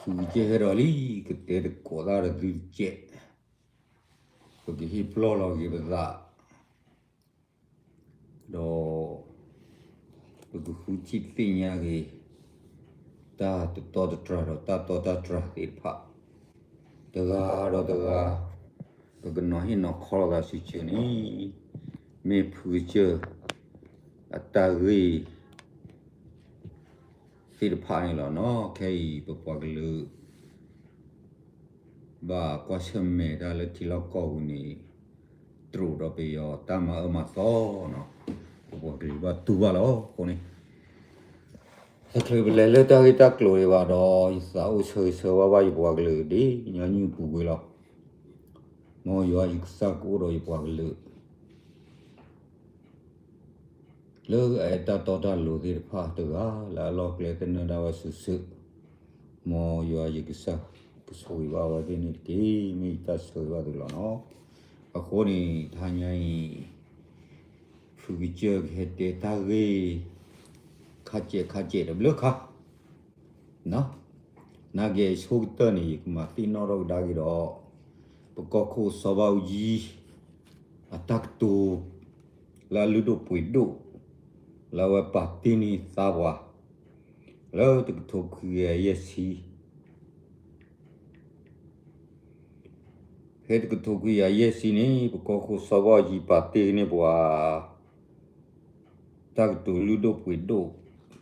ဖုကစၢၢ်ဟဲဒီးလံ, ကတဲသကိးတၢ်ဒီးသုတကဲး, ပကဟ့ၣ်ပလီၢ်လီၤက့ၤပသး, ဒီး ပကဃုထံၣ်သ့ၣ်ညါက့ၤ တၢ်တတီတတြၢ်ဒီးတၢ်တီတၢ်တြၢ်သ့ၣ်တဖၣ်, တဂၤဒီးတဂၤ ပကနီၤဟ့ၣ်နီၤခီလိာ်သးစုဆၢန့ၣ်, မ့ၢ်ဖုကစၢၢ် အတၢ်ဂ့ၢ် သ့ၣ်တဖၣ်န့ၣ်လီၤနီၤ. ခဲအံၤ ပပှၤကလုာ် ဘၣ်ကွၢ်ဆၢၣ်မဲာ်တၢ်လၢထံလီၢ်ကီၢ်ပူၤန့ၣ် တြူာ်ဒီးပယီၤတၢ်မၤအၢမၤသီနီၤ, ပပှၤကလုာ်ဘၣ်တူၢ်ဘၣ်လီၤ. အဃိန့ၣ် တချုးပလဲၤလၢတၢ်ဂ့ၢ်တၢ်ကျိၤဒံးဘၣ်ဒီး ယသးအိၣ်ဆၢဂ့ၤဆၢဝါဘၣ်ယပှၤကလုာ်ဒ်ညီနုၢ်ပူၤကွံာ်လီၤ. မ်ယွၤယကစၢ်ကအိၣ်ဒီးယပှၤကလုာ် လၢအအဲၣ်တၢ်တီတၢ်လိၤသ့ၣ်တဖၣ်တဂၤ လၢအလီၢ်ကျဲသနၢၣ်ဒၣ်ဝဲစုာ်စုာ်, မ်ယွၤယကစၢ်ကဆိၣ်ဂ့ၤဘၣ်ဝဲသ့ၣ်န့ၣ်တက့ၢ်. မ့ၢ်ယတၢ်ဆၢဂ့ၤဘၣ်သုလီၤနီၤ. အဃိန့ၣ် တဟါညါအံၤ ဖုကစၢၢ်ကဟဲတဲတၢ်ဂ့ၢ် ခါကဲးခါကဲးတဘျုးခါ နာ်က့အဆိကတၢၢ်န့ၣ် ယကမၤသ့ၣ်နီၣ်ထီၣ်ကဒါက့ၤဒီး ပကီၢ်ခိၣ်စီၤဘးအူကၠံ အတၢ်ကတိၤ လၢအလုၢ်ဒိၣ်ပှ့ၤဒိၣ် လၢအဝဲပာ်တ့ၢ်န့ၢ်သါပှၤ လၢတကထိခွံကယၤယဲၢ်ဆံ ဖဲတကထိခွံကယၤယဲၢ်ဆံန့ၣ် ပကီၢ်ခိၣ်စီၤဘးအူကၠံပာ်တ့ၢ်န့ၢ်ပှၤ တၢ်ကတိၤလုၢ်ဒိၣ်ပှ့ၤဒိၣ်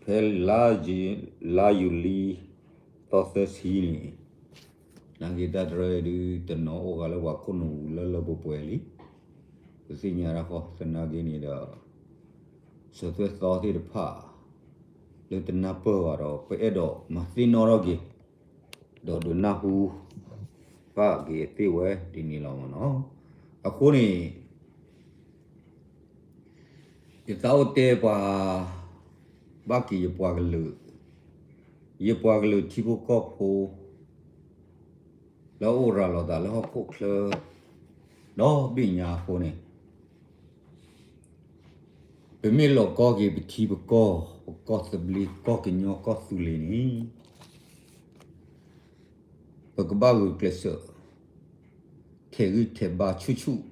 ဖဲလါယူၤလံ သီသၢဆံန့ၣ် နာ်က့တၢ်တရၢအံၤဒုး တနီၤအိၣ်ဃာ်လၢပှၤခိၣ်နူာ်ပူၤလၢလၢပှဲၤပှဲၤလံ. ပသ့ၣ်ညါတၢ်ဃီ သနာ်က့န့ၣ်ဒီး စၢၤသွဲၣ်သီသ့ၣ်တဖၣ် လၢတနၢ်ပၢၢ်ဘၣ်ဒီး ပအဲၣ်ဒိးမၤသ့ၣ်နီၣ်ထီၣ်က့ၤ ဒီးဒုးနၢ်ဟူ ဘၣ်က့ၤသ့ၣ်ဝဲဒ်န့ၣ်လီၤမ့ၢ်နီၤ. အဃိန့ၣ် ယသးအိၣ်တဲပှၤ ဘၣ်က့ၤယပှၤကလုာ်, ယပှၤကလုာ်ထံဖိကီၢ်ဖိ လၢအအိၣ်ရၤလီၤသးလၢဟီၣ်ခိၣ်ချၢ ဒီဘ့ၣ်ညါအဃိန့ၣ် ပမ့ၢ်လီၤကီက့ၤပထံပကီၢ် ပကီၢ်သဘျ့ ကီၢ်ကညီကီၢ်သူလ့ၤန့ၣ် ပကဘၣ်ဂုာ်ကျဲးစၢး ထဲးဂံၢ်ထဲးဘါဆူၣ်ဆူၣ်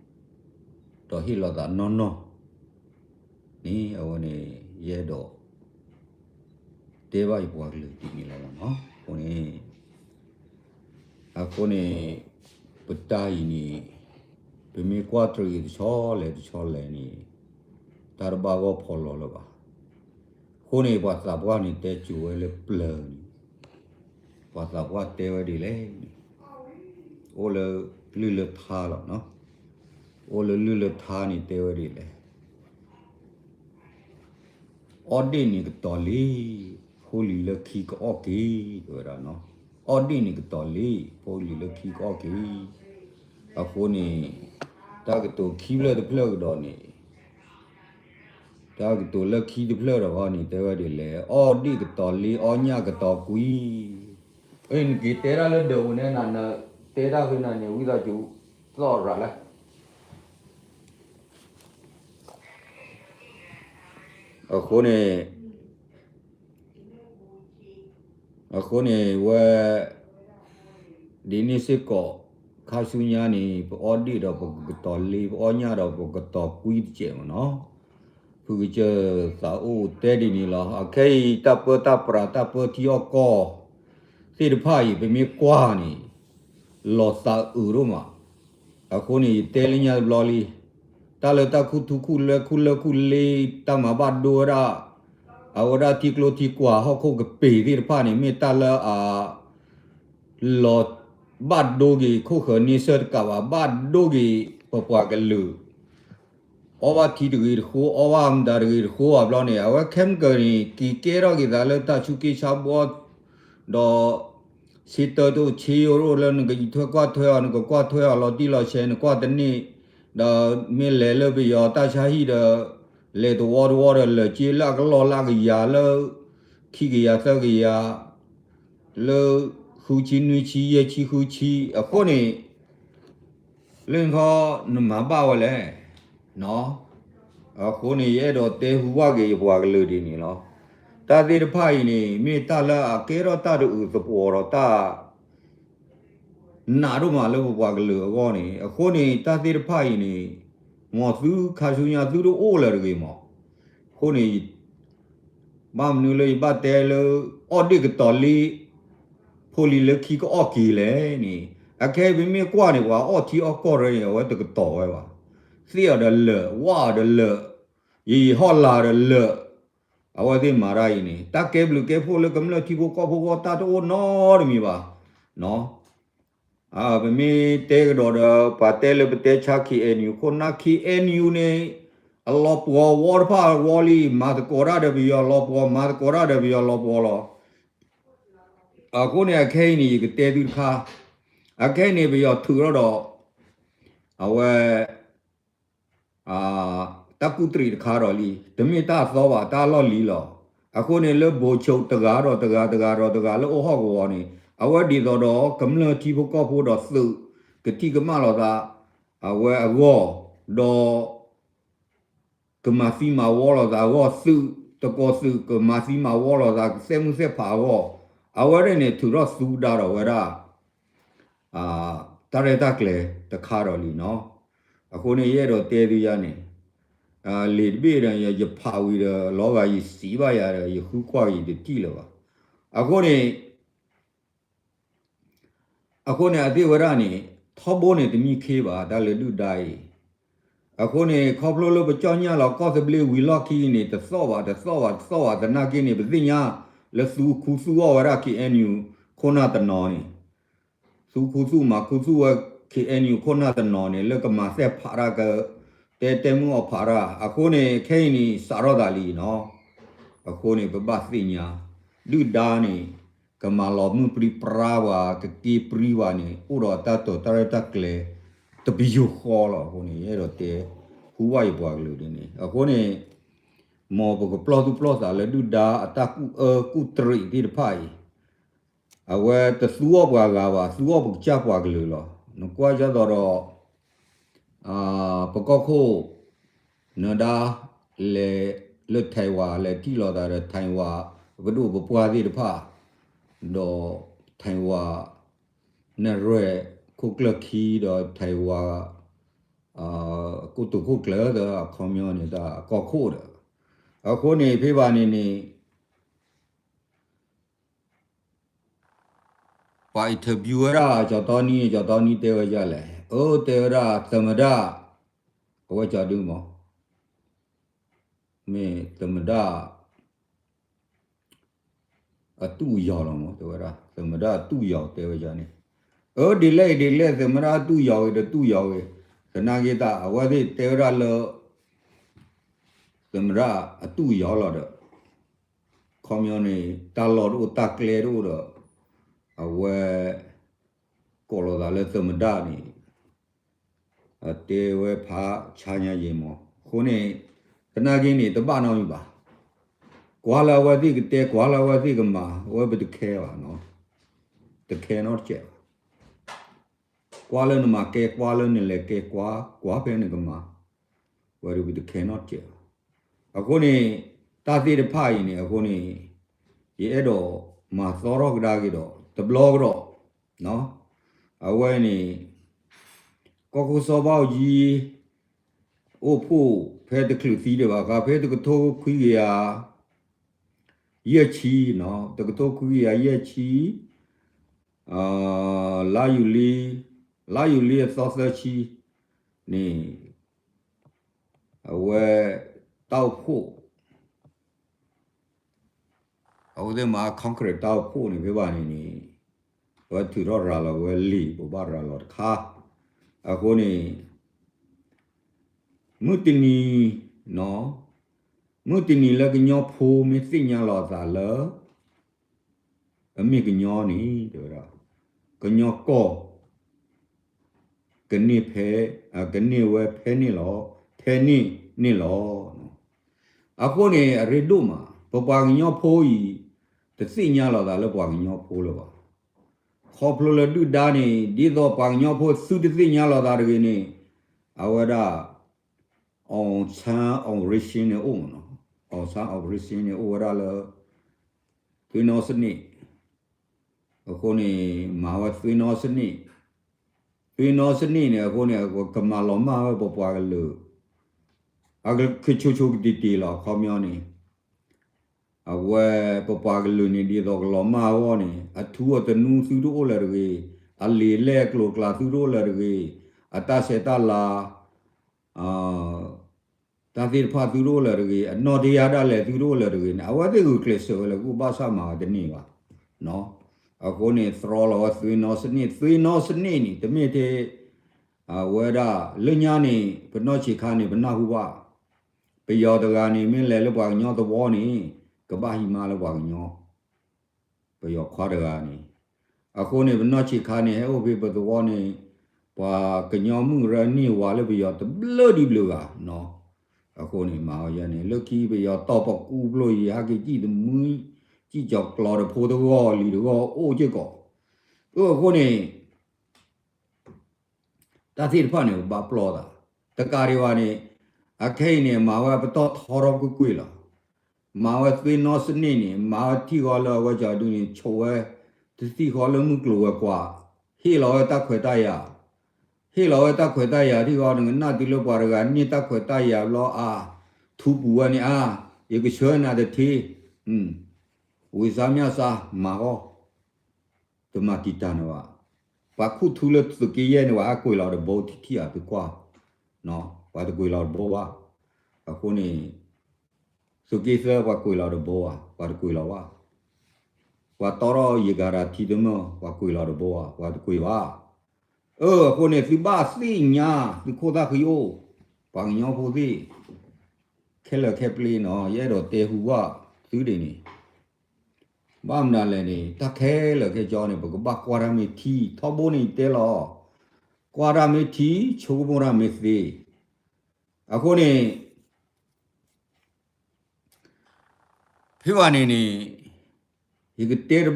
ဒီးဟ့ၣ်လီၤသးနီၢ်နီၢ်န့ၣ် အဝဲန့ၣ် ယအဲၣ်ဒိး တဲဘၣ်ယပှၤကလုာ်ဒ်န့ၣ်လီၤမ့ၢ်နီၤ. အဃိန့ၣ် အဃိန့ၣ် ပတၢ်အံၤန့ၣ် ပမ့ၢ်ကွၢ်တရံးတဆီလဲၣ်တဆီလဲၣ်န့ၣ် တၢ်တဘၣ်ဂီၢ်ဖီလီၤလၢၤဘၣ်. အဃိန့ၣ် ပှၤသးပှၢ်န့ၣ်တဲစိၤဝဲလၢပျၢၤန့ၣ် ပှၤသးပှၢ်တဲဝဲဒ်လဲၣ်န့ၣ် အိၣ်လၢလုၢ်လၢထါလီၤနီၤ. အိၣ်လၢလုၢ်လၢထါန့ၣ်တဲဝဲဒ်လဲၣ် အီၣ်ဒ့ၣ်န့ၣ်ကတီၤလံ, ဖိလံၤလၢခံကအီၣ်က့ၤ, တဲဝဲဒၣ်နီၤ. အီၣ်ဒ့ၣ်န့ၣ်ကတီၤလံ, ဖိလံၤလၢခံကအီၣ်က့ၤ. အဃိန့ၣ် တၢ်ကတိၤခံဖျၢၣ်တဖျၢၣ်ကဒီးန့ၣ် တၢ်ကတိၤလၢခံတဖျၢၣ်ဒီးဃီန့ၣ် တဲဝဲဒ်လဲၣ်, အီၣ်ဒ့ၣ်ကတီၤလံ, အီၣ်ညၣ်ကတီၤကွံ. နက့ၤတဲတၢ်လၢဒၢးပူၤန့ၣ် နတဲတၢ်ဖဲနၤန့ၣ် ဝံသးစူၤ သီၣ်ရၤလဲၣ်. အဃိန့ၣ် အဃိန့ၣ်ဝဲ ဒ်န့ၣ်စ့ၢ်ကီး ခါဆူညါန့ၣ် ပအီၣ်ဒ့ၣ်ဒီးပကကတီၤလံ, ပအီၣ်ညၣ်ဒီးပကတီၤကွံတစဲးမ့ၢ်နီၤ. ဖုကစၢၢ်သးအိၣ်တဲဒ်န့ၣ်လီၤ. အခဲအံၤ တၢ်ပၢတၢ်ပြး တၢ်ပၢထံအီၣ်ကီၢ် သ့ၣ်တဖၣ်အံၤ ပမ့ၢ်ကွၢ်န့ၣ် လီၤသးအုးဒိၣ်မး. အဃိန့ၣ် ယတဲလၢညါတဘျီလံ, တၢ်လၢတၢ်ခူသူၣ်ခူလၢခူလၢခူလ့ တၢ်မၤဘၣ်ဒိဝဲဒၣ် အဝဲဒၣ်ထံကျိထံကွာ်ဟီၣ်ခိၣ်ကပ့ၤသ့ၣ်တဖၣ်န့ၣ် မ့ၢ်တၢ်လၢအ လီၤဘၣ်ဒိက့ၤခိၣ်ဃၢၤန့ဆၢၣ်တကးဘၣ်, ဘၣ်ဒိက့ၤပပှၤကလုာ် အီၣ်ဘၣ်ထံတဂ့ၤတဃိ, အီၣ်ဘၣ်မတၤတဂ့ၤတဃိအဘျီန့ၣ် အဝဲခဲမုၢ်ကၢၤန့ၣ် က့ၤကဲထီၣ်က့ၤသးလၢတၢ်ဆူးက့ဆါဘီ ဒီး ဆ့တၢတအိၣ်ဆ့ယိတအိၣ်လၢနကအံးထွဲကွၢ်ထွဲအီၤ, နကကွၢ်ထွဲအီၤလီၤတံၢ်လီၤဆဲး နကွၢ်တန့ၢ်, ဒီးမ့ၢ်လဲၤလၢပယီၤတၢ်ဆါဟံၣ်ဒီး လဲၤတဝီတဝီဒီး လၢာ်က့လၢအကလီၢ်လၢအကယၤလၢ ခံကယၤသၢကယၤ လၢဃုဆံနွံဆံယဲၢ်ဆံဃုဆံ အဃိန့ၣ် လၢခီ နမၤဘၣ်ဝဲလဲၣ်. အဃိန့ၣ် ယအဲၣ်ဒိးတဲဟူဘၣ်က့ၤယပှၤကလုာ်ဒ်န့ၣ်လီၤ. တၢ်သ့ၣ်တဖၣ်အံၤန့ၣ် မ့ၢ်တၢ်လၢအကဲထီၣ်တၢ်တအုးသပှီၤဒီးတၢ် နာ်ဒိၣ်မးလၢပပှၤကလုာ်အဂီၢ်န့ၣ် အဃိန့ၣ် တၢ်သ့ၣ်တဖၣ်အံၤန့ၣ် မ်သုခါဆူညါသုတအိၣ်လၢၤတဂ့ၤမး. အဃိန့ၣ် ဘၣ်မနုၤလၢယဘၣ်တဲလၢ အီၣ်ဒ့ၣ်ကတီၤလံ ဖိလံၤလၢခံကအီၣ်က့ၤလဲၣ်န့ၣ် အခဲအံၤပမ့ၢ်ကွၢ်န့ၣ် ပှၤအီၣ်ထံအီၣ်ကီၢ်ရၢန့ၣ် အဝဲတကတီၤဝဲဘၣ်. သ့ၣ်အီၤဒီးလၢာ် ဝၣ်အီၤဒီးလၢာ် ယဟီၣ်လာ်ဒီးလၢာ် အဝဲသ့ၣ်မၤတၢ်အံၤန့ၣ် တၢ်ကဲဘျုးကဲဖှိၣ်လၢကမျၢၢ်ထံဖိကီၢ်ဖိအဂီၢ်တၢ်တအိၣ်နီတမံၤဘၣ်. ပမ့ၢ်တဲကဒီးဒီး ပှၤတဲလၢပတဲဆါ ခ့ၣ်အဲၣ်ယူၣ် ခိၣ်နၢ် ခ့ၣ်အဲၣ်ယူၣ်န့ၣ် အလီၤပှီၤဝီတဖၣ်အဝီလံ မၤသကိးတၢ်ဒီးပယီၤလီၤပှီၤ မၤသကိးတၢ်ဒီးပယီၤလီၤပှီၤလီၤ. အဃိန့ၣ် အခဲအံၤန့ၣ် ယကတဲသုတခါ အခဲအံၤန့ၣ် ပယီၤထုးထီၣ်ဒီး အဝဲ တၢ်ကူၣ်တရံးတခါဒီးလံ တမ့ၢ်တၢ်အသီဘၣ် တၢ်လီၢ်လံၤလီၤ. အဃိန့ၣ်လၢ ဗိုလ်ချုပ် တဂၤဒီးတဂၤ တဂၤဒီးတဂၤလၢအိၣ်ဟီၣ်ကဝီၤန့ၣ် အဝဲဒ်သိးဒီးကမျၢၢ်ထံဖိကီၢ်ဖိဒီးသုး ကထံၣ်ကမၣ်လိာ်သး အဝဲအဂီၢ် ဒီး ကမၤသံမၤဝီလိာ်သးအဂီၢ် သုးတကိးသုး ကမၤသံမၤဝီလိာ်သး ကသဲမုၢ်သဲဖးအဂီၢ် အဝဲဒၣ်န့ၣ် ထုးထီၣ်သူဒါဒီးဝဲဒၣ် တၢ်ရဲၣ်တၢ်ကျဲၤတခါဒီးလံနီၤ. အဃိန့ၣ် ယအဲၣ်ဒိးတဲသုယၤန့ၣ် လံာ်တဘ့ၣ်ဒီး ယဖးဝံၤဒီး လီၤဂာ်ယစံးဘၣ်ယၤဒီး ယဃုကွၢ်ဂ့ၤတထံၣ်လၢၤဘၣ်. အဃိန့ၣ် အဃိန့ၣ် အသ့ၣ်ဝဲဒၣ်န့ၣ် ထီဘိန့ၣ်တမံခ့ဘၣ် တၢ်လၢဒုၣ်ဒါအံၤ. အဃိန့ၣ် ခီဖျိလၢပကၠီၣ်ညၣ်လီၤကီၢ်သဘျ့ဝံၤလီၢ်ခံန့ၣ် တသီၣ်ဘၣ် တသီၣ်ဘၣ် တသီၣ်ဘၣ် သနာ်က့န့ၣ် ပသ့ၣ်ညါလၢသူခူသူၣ်အီၣ်ဝဲဒၣ် ခ့ၣ်အဲၣ်ယူၣ် ခိၣ်နၢ်တနီၤန့ၣ် သူခူသူၣ်မၤခူသူၣ်ဝဲ ခ့ၣ်အဲၣ်ယူၣ် ခိၣ်နၢ်တနီၤန့ၣ် လၢကမၤသ့ၣ်ဖးတၢ်က တဲတဲမုၢ်အီၣ်ဖးတၢ် အဃိန့ၣ် ခဲအံၤန့ၣ် စးထီၣ်သးလံနီၤ. အဃိန့ၣ် ပဘၣ်သ့ၣ်ညါ ဒုၣ်ဒါန့ၣ် ကမၤလီၤမုၢ်ပြံပြါပှၤ ကက့ပြံပှၤန့ၣ် အိၣ်ဒီးတၢ်တိာ်တၢ်ရဲၣ်တၢ်ကျဲၤ တပယိၤဃီလီၤ. အဃိန့ၣ် ယအဲၣ်ဒိးတဲ ဟူဘၣ်ယပှၤကလုာ်ဒ်န့ၣ် အဃိန့ၣ် မ်ပကပျီၢ်သူၣ်ပျီၢ်သးလၢဒုၣ်ဒါအတၢ်ကူၣ်အၢကူၣ်တရံးသ့ၣ်တဖၣ်အံၤ အဝဲတသူအီၣ်ပှၤဂၤဘၣ် သူအီၣ်ပကစၢ်ပှၤကလုာ်လီၤ. နကွၢ်ကသိးဒီး ပကီၢ်ခိၣ် နဒါ လဲၤလၢ Taiwan လဲၤထံၣ်လိာ်သးဒီး Taiwan ပဒိၣ်ပပှၢ်သ့ၣ်တဖၣ် ဒီး Taiwan နရဲၣ်ခိၣ်ကျၢၢ်ခံဒီး Taiwan ကိတိာ်ခိၣ်ကျၢၢ်သၢအခီပညီန့ၣ် တၢ်ကီၢ်ခိၣ်ဒီး အဃိန့ၣ် ဖဲဘၣ်န့ၣ်န့ၣ် ပှၤ interview ဝဲဒၣ် ကၠီတီနံ ကၠီတီနံတဲဝဲဒ်လဲၣ်, အၢ တဲဝဲဒၣ် သမ္မတ အဝဲကၠီဒုမး မ့ၢ်သမ္မတ အတူအယွၤလီၤမး တဲဝဲဒၣ် သမ္မတ အတူအယွၤ တဲဝဲဒ်န့ၣ်, အၢ ဒ်လဲၣ်အံၤဒ်လဲၣ် သမ္မတ အတူအယွၤဂ့ၤ တတူအယွၤဂ့ၤ, သနာ်က့တၢ် အဝဲသ့ၣ်တဲဝဲဒၣ်လၢ သမ္မတ အတူအယွၤလီၤဒီး ခီပညီန့ၣ် တၢ်လီၢ်တအိၣ် တၢ်ကျဲတအိၣ်ဒီး အဝဲ ကိးလိာ်သးလၢသမ္မတန့ၣ် အတဲဝဲဖးဆါညါယံၤမး, အဃိန့ၣ် သနာ်က့န့ၣ် တဘၣ်နီတမံၤဘၣ်, ကွၢ်လၢအဝဲသ့ၣ်ကတဲ ကွၢ်လၢအဝဲသ့ၣ်ကမၤ အဝဲပတခဲဘၣ်နီၤ, တခဲနီတစဲးဘၣ် ကွၢ်လၢနမၤကဲ ကွၢ်လၢနလဲၤကဲ ကွၢ် ကွၢ်ဖဲနကမၤ ဝဲဒၣ်ပတခဲနီတစဲးဘၣ်. အဃိန့ၣ် တၢ်သ့ၣ်တဖၣ်အံၤန့ၣ် အဃိန့ၣ် ယအဲၣ်ဒိးမၤသီထီၣ်ကဒါက့ၤဒီး တဘျီကဒီး အဝဲန့ၣ် ကီၢ်ခိၣ်စီၤဘၣ်အူကၠံ အိၣ်ဖှိၣ်ဖဲတချုးသံဒံးဘၣ်ဃး ဖဲတကထိခွံကယၤ ယဲၢ်ဆံနီၤ, တကထိခွံကယၤယဲၢ်ဆံ လါယူၤလံ လါယူၤလံအသီသၢဆံန့ၣ် အဝဲ တၢ်အိၣ်ဖှိၣ် အဝဲသ့ၣ်မၤ concrete တၢ်အိၣ်ဖှိၣ်န့ၣ် ဖဲဘၣ်န့ၣ်န့ၣ် အဝဲထုးထီၣ်ရၤလီၤဝဲလံာ် ပဘၣ်ရၤလီၤတခါ, အဃိန့ၣ် မုၢ်တနံၤ မုၢ်တနံၤလၢကညီဖိမ့ၢ်သ့ၣ်ညါလီၤအသးလၢ အမ့ၢ်ကညီန့ၣ် တဲဝဲဒၣ် ကညီကီၢ် ကန့ၢ်ဖဲ ကန့ၢ်ဝဲဖဲန့ၣ်လီၤ ဖဲန့ၣ်န့ၣ်လီၤ. အဃိန့ၣ် အရ့ဒိၣ်မး ပပှၤကညီဖိအံၤ တသ့ၣ်ညါလီၤသးလၢပှၤကညီဖိလၢၤဘၣ်. ခီဖျိလၢဒုၣ်ဒါန့ၣ် ဒ်သိးပှၤကညီဖိသုတသ့ၣ်ညါလီၤသးတဂ့ၤန့ၣ် အဝဲဒၣ် အောင်ဆန်း operation န့ၣ်အိၣ်မးနီၤ, အောင်ဆန်း operation န့ၣ်အိၣ်ဝဲဒၣ်လၢ သွ့ၣ်နီၣ်စနံၣ်, အဃိန့ၣ် မၤဝဲသွ့ၣ်နီၣ်စနံၣ်, သွ့ၣ်နီၣ်စနံၣ်န့ၣ် အဃိန့ၣ် ကမၤလီၤမၢ်ဝဲပပှၤကလုာ်, အကဆိဆိကတ့ၢ်တ့ၢ်လီၤ အခီပညီန့ၣ် အဝဲပပှၤကလုာ်န့ၣ် ဒ်သိးကလီၤမၢ်အဂီၢ်န့ၣ် အထူအတနူသုတအိၣ်လၢၤတဂ့ၤ, အလံာ်လဲၢ်အကျိၤအကျဲသုတအိၣ်လၢၤတဂ့ၤ, အတၢ်ဆဲးတၢ်လၤ တၢ်သ့ၣ်တဖၣ်သုတအိၣ်လၢၤတဂ့ၤ, အနီၣ်တယၢ်ဒၣ်လဲာ်သုတအိၣ်လၢၤတဂ့ၤန့ၣ် အဝဲသ့ၣ်ဂုာ်ကျဲးစၢးဝဲလၢကအိၣ်ဘၣ်ဆၣ်မၤဝဲတန့ၢ်ဘၣ်. အဃိန့ၣ် သြီလီၤဝဲသွ့ၣ်နီၣ်စနံၣ်, သွ့ၣ်နီၣ်စနံၣ်န့ၣ် တမ့ၢ်ထဲ အဝဲဒၣ်လၢညါန့ၣ် ပနီၢ်ဆံးခါန့ၣ် ပနၢ်ဟူဘၣ်, ပယီၤတဂၤန့ၣ် မ့ၢ်လဲၤလၢပှၤကညီသဝီန့ၣ် ကဘၣ်ဟံးမါလၢပှၤကညီ ပယီၤခွါတဂၤန့ၣ်, အဃိန့ၣ် ပနီၢ်ဆံးခါန့ၣ် ဟဲအိၣ်ဖဲပသဝီန့ၣ် ပှၤကညီမုၣ်ကရၢန့ၢ်ဝၤလၢပယီၤတဘျုးဒံးဘျုးဂၤနီၤ. အဃိန့ၣ် မၤအီၤယဲန့ၣ် လၢခံပယီၤတီၢ်ပကူပျိယံၤ ဟဲက့ၤစံၣ်တမှံ စံၣ်ကၠီၤကျီၤတဖိတဂီၢ်လံၤတဂီၢ်အိၣ်စ့ၢ်ကီး, အဃိန့ၣ် တၢ်သ့ၣ်တဖၣ်န့ၣ် ပဘၣ်ပျီသး, တကးဒံးဘၣ်န့ၣ် အခဲအံၤန့ၣ် မၤဝဲပတီၢ်ထီထီၣ်ကွ့ၢ်ကွ့ၢ်လီၤ. မၤဝဲသွ့ၣ်နီၣ်စနံၣ်န့ၣ် မၤဝဲထံၣ်ဃီလၢအဝဲကၠီဒုန့ၣ် ဆိးဝဲတသံၣ်ဃီလၢမုၢ်ကျိၤဝဲၤကွာ်, ဟ့ၣ်လီၤဝဲတၢ်ခွဲးတၢ်ယာ်, ဟ့ၣ်လီၤဝဲတၢ်ခွဲးတၢ်ယာ်ထံၣ်ဃီ နကနၣ်တုၤလၢပှၤတဂၤန့ၢ်တၢ်ခွဲးတၢ်ယာ်ဘျီအါ, ထူပူၤဝဲန့ၣ်အါ, ယကဆှၢနၤတထ့, ဝံၤစါမၠၣ်စါ မၤဃီ တမၤတံာ်တာ်န့ၣ်ဘၣ်. ပှၤခူၣ်ထူလၢသုးက့ယဲၢ်န့ၣ် ပှၤဟဲကွံာ်လီၤတဘိထံထံၣ်ဧါ သုကွၢ်, ပှၤတကွံာ်လီၤတဘိဘၣ်. အဃိန့ၣ် သုးက့သၢ ပှၤကွံာ်လီၤတဘိဧါ, ပှၤတကွံာ်လီၤဘၣ်. ပှၤတီထီၣ်ယဂၤရၤထံတမၢၢ် ပှၤကွံာ်လီၤတဘိဧါ, ပှၤတကွံာ်ဘၣ်. အဃိန့ၣ် သုဘၣ်သ့ၣ်ညါ သုခိၣ်သၣ်ဃံအိၣ်, ပှၤကညီဖိသ့ၣ် ခဲလၢာ်ခဲပျ့နီၤ ယအဲၣ်ဒိးတဲဟူဘၣ်သုဒ်န့ၣ် ဘၣ်မနုၤလဲၣ်န့ၣ် တၢ်ခဲလၢာ်ခဲဆ့န့ၣ် ပကဘၣ်ကွၢ်တၢ်မ့ၢ်ထံ, ထီဘိန့ၣ်ယတဲလီၤ, ကွၢ်တၢ်မ့ၢ်ထံ ဆိကမိၣ်တၢ်မ့ၢ်သ့. အဃိန့ၣ် ဖဲဘၣ်န့ၣ်န့ၣ် ယကတဲတဘျီကဒီး, က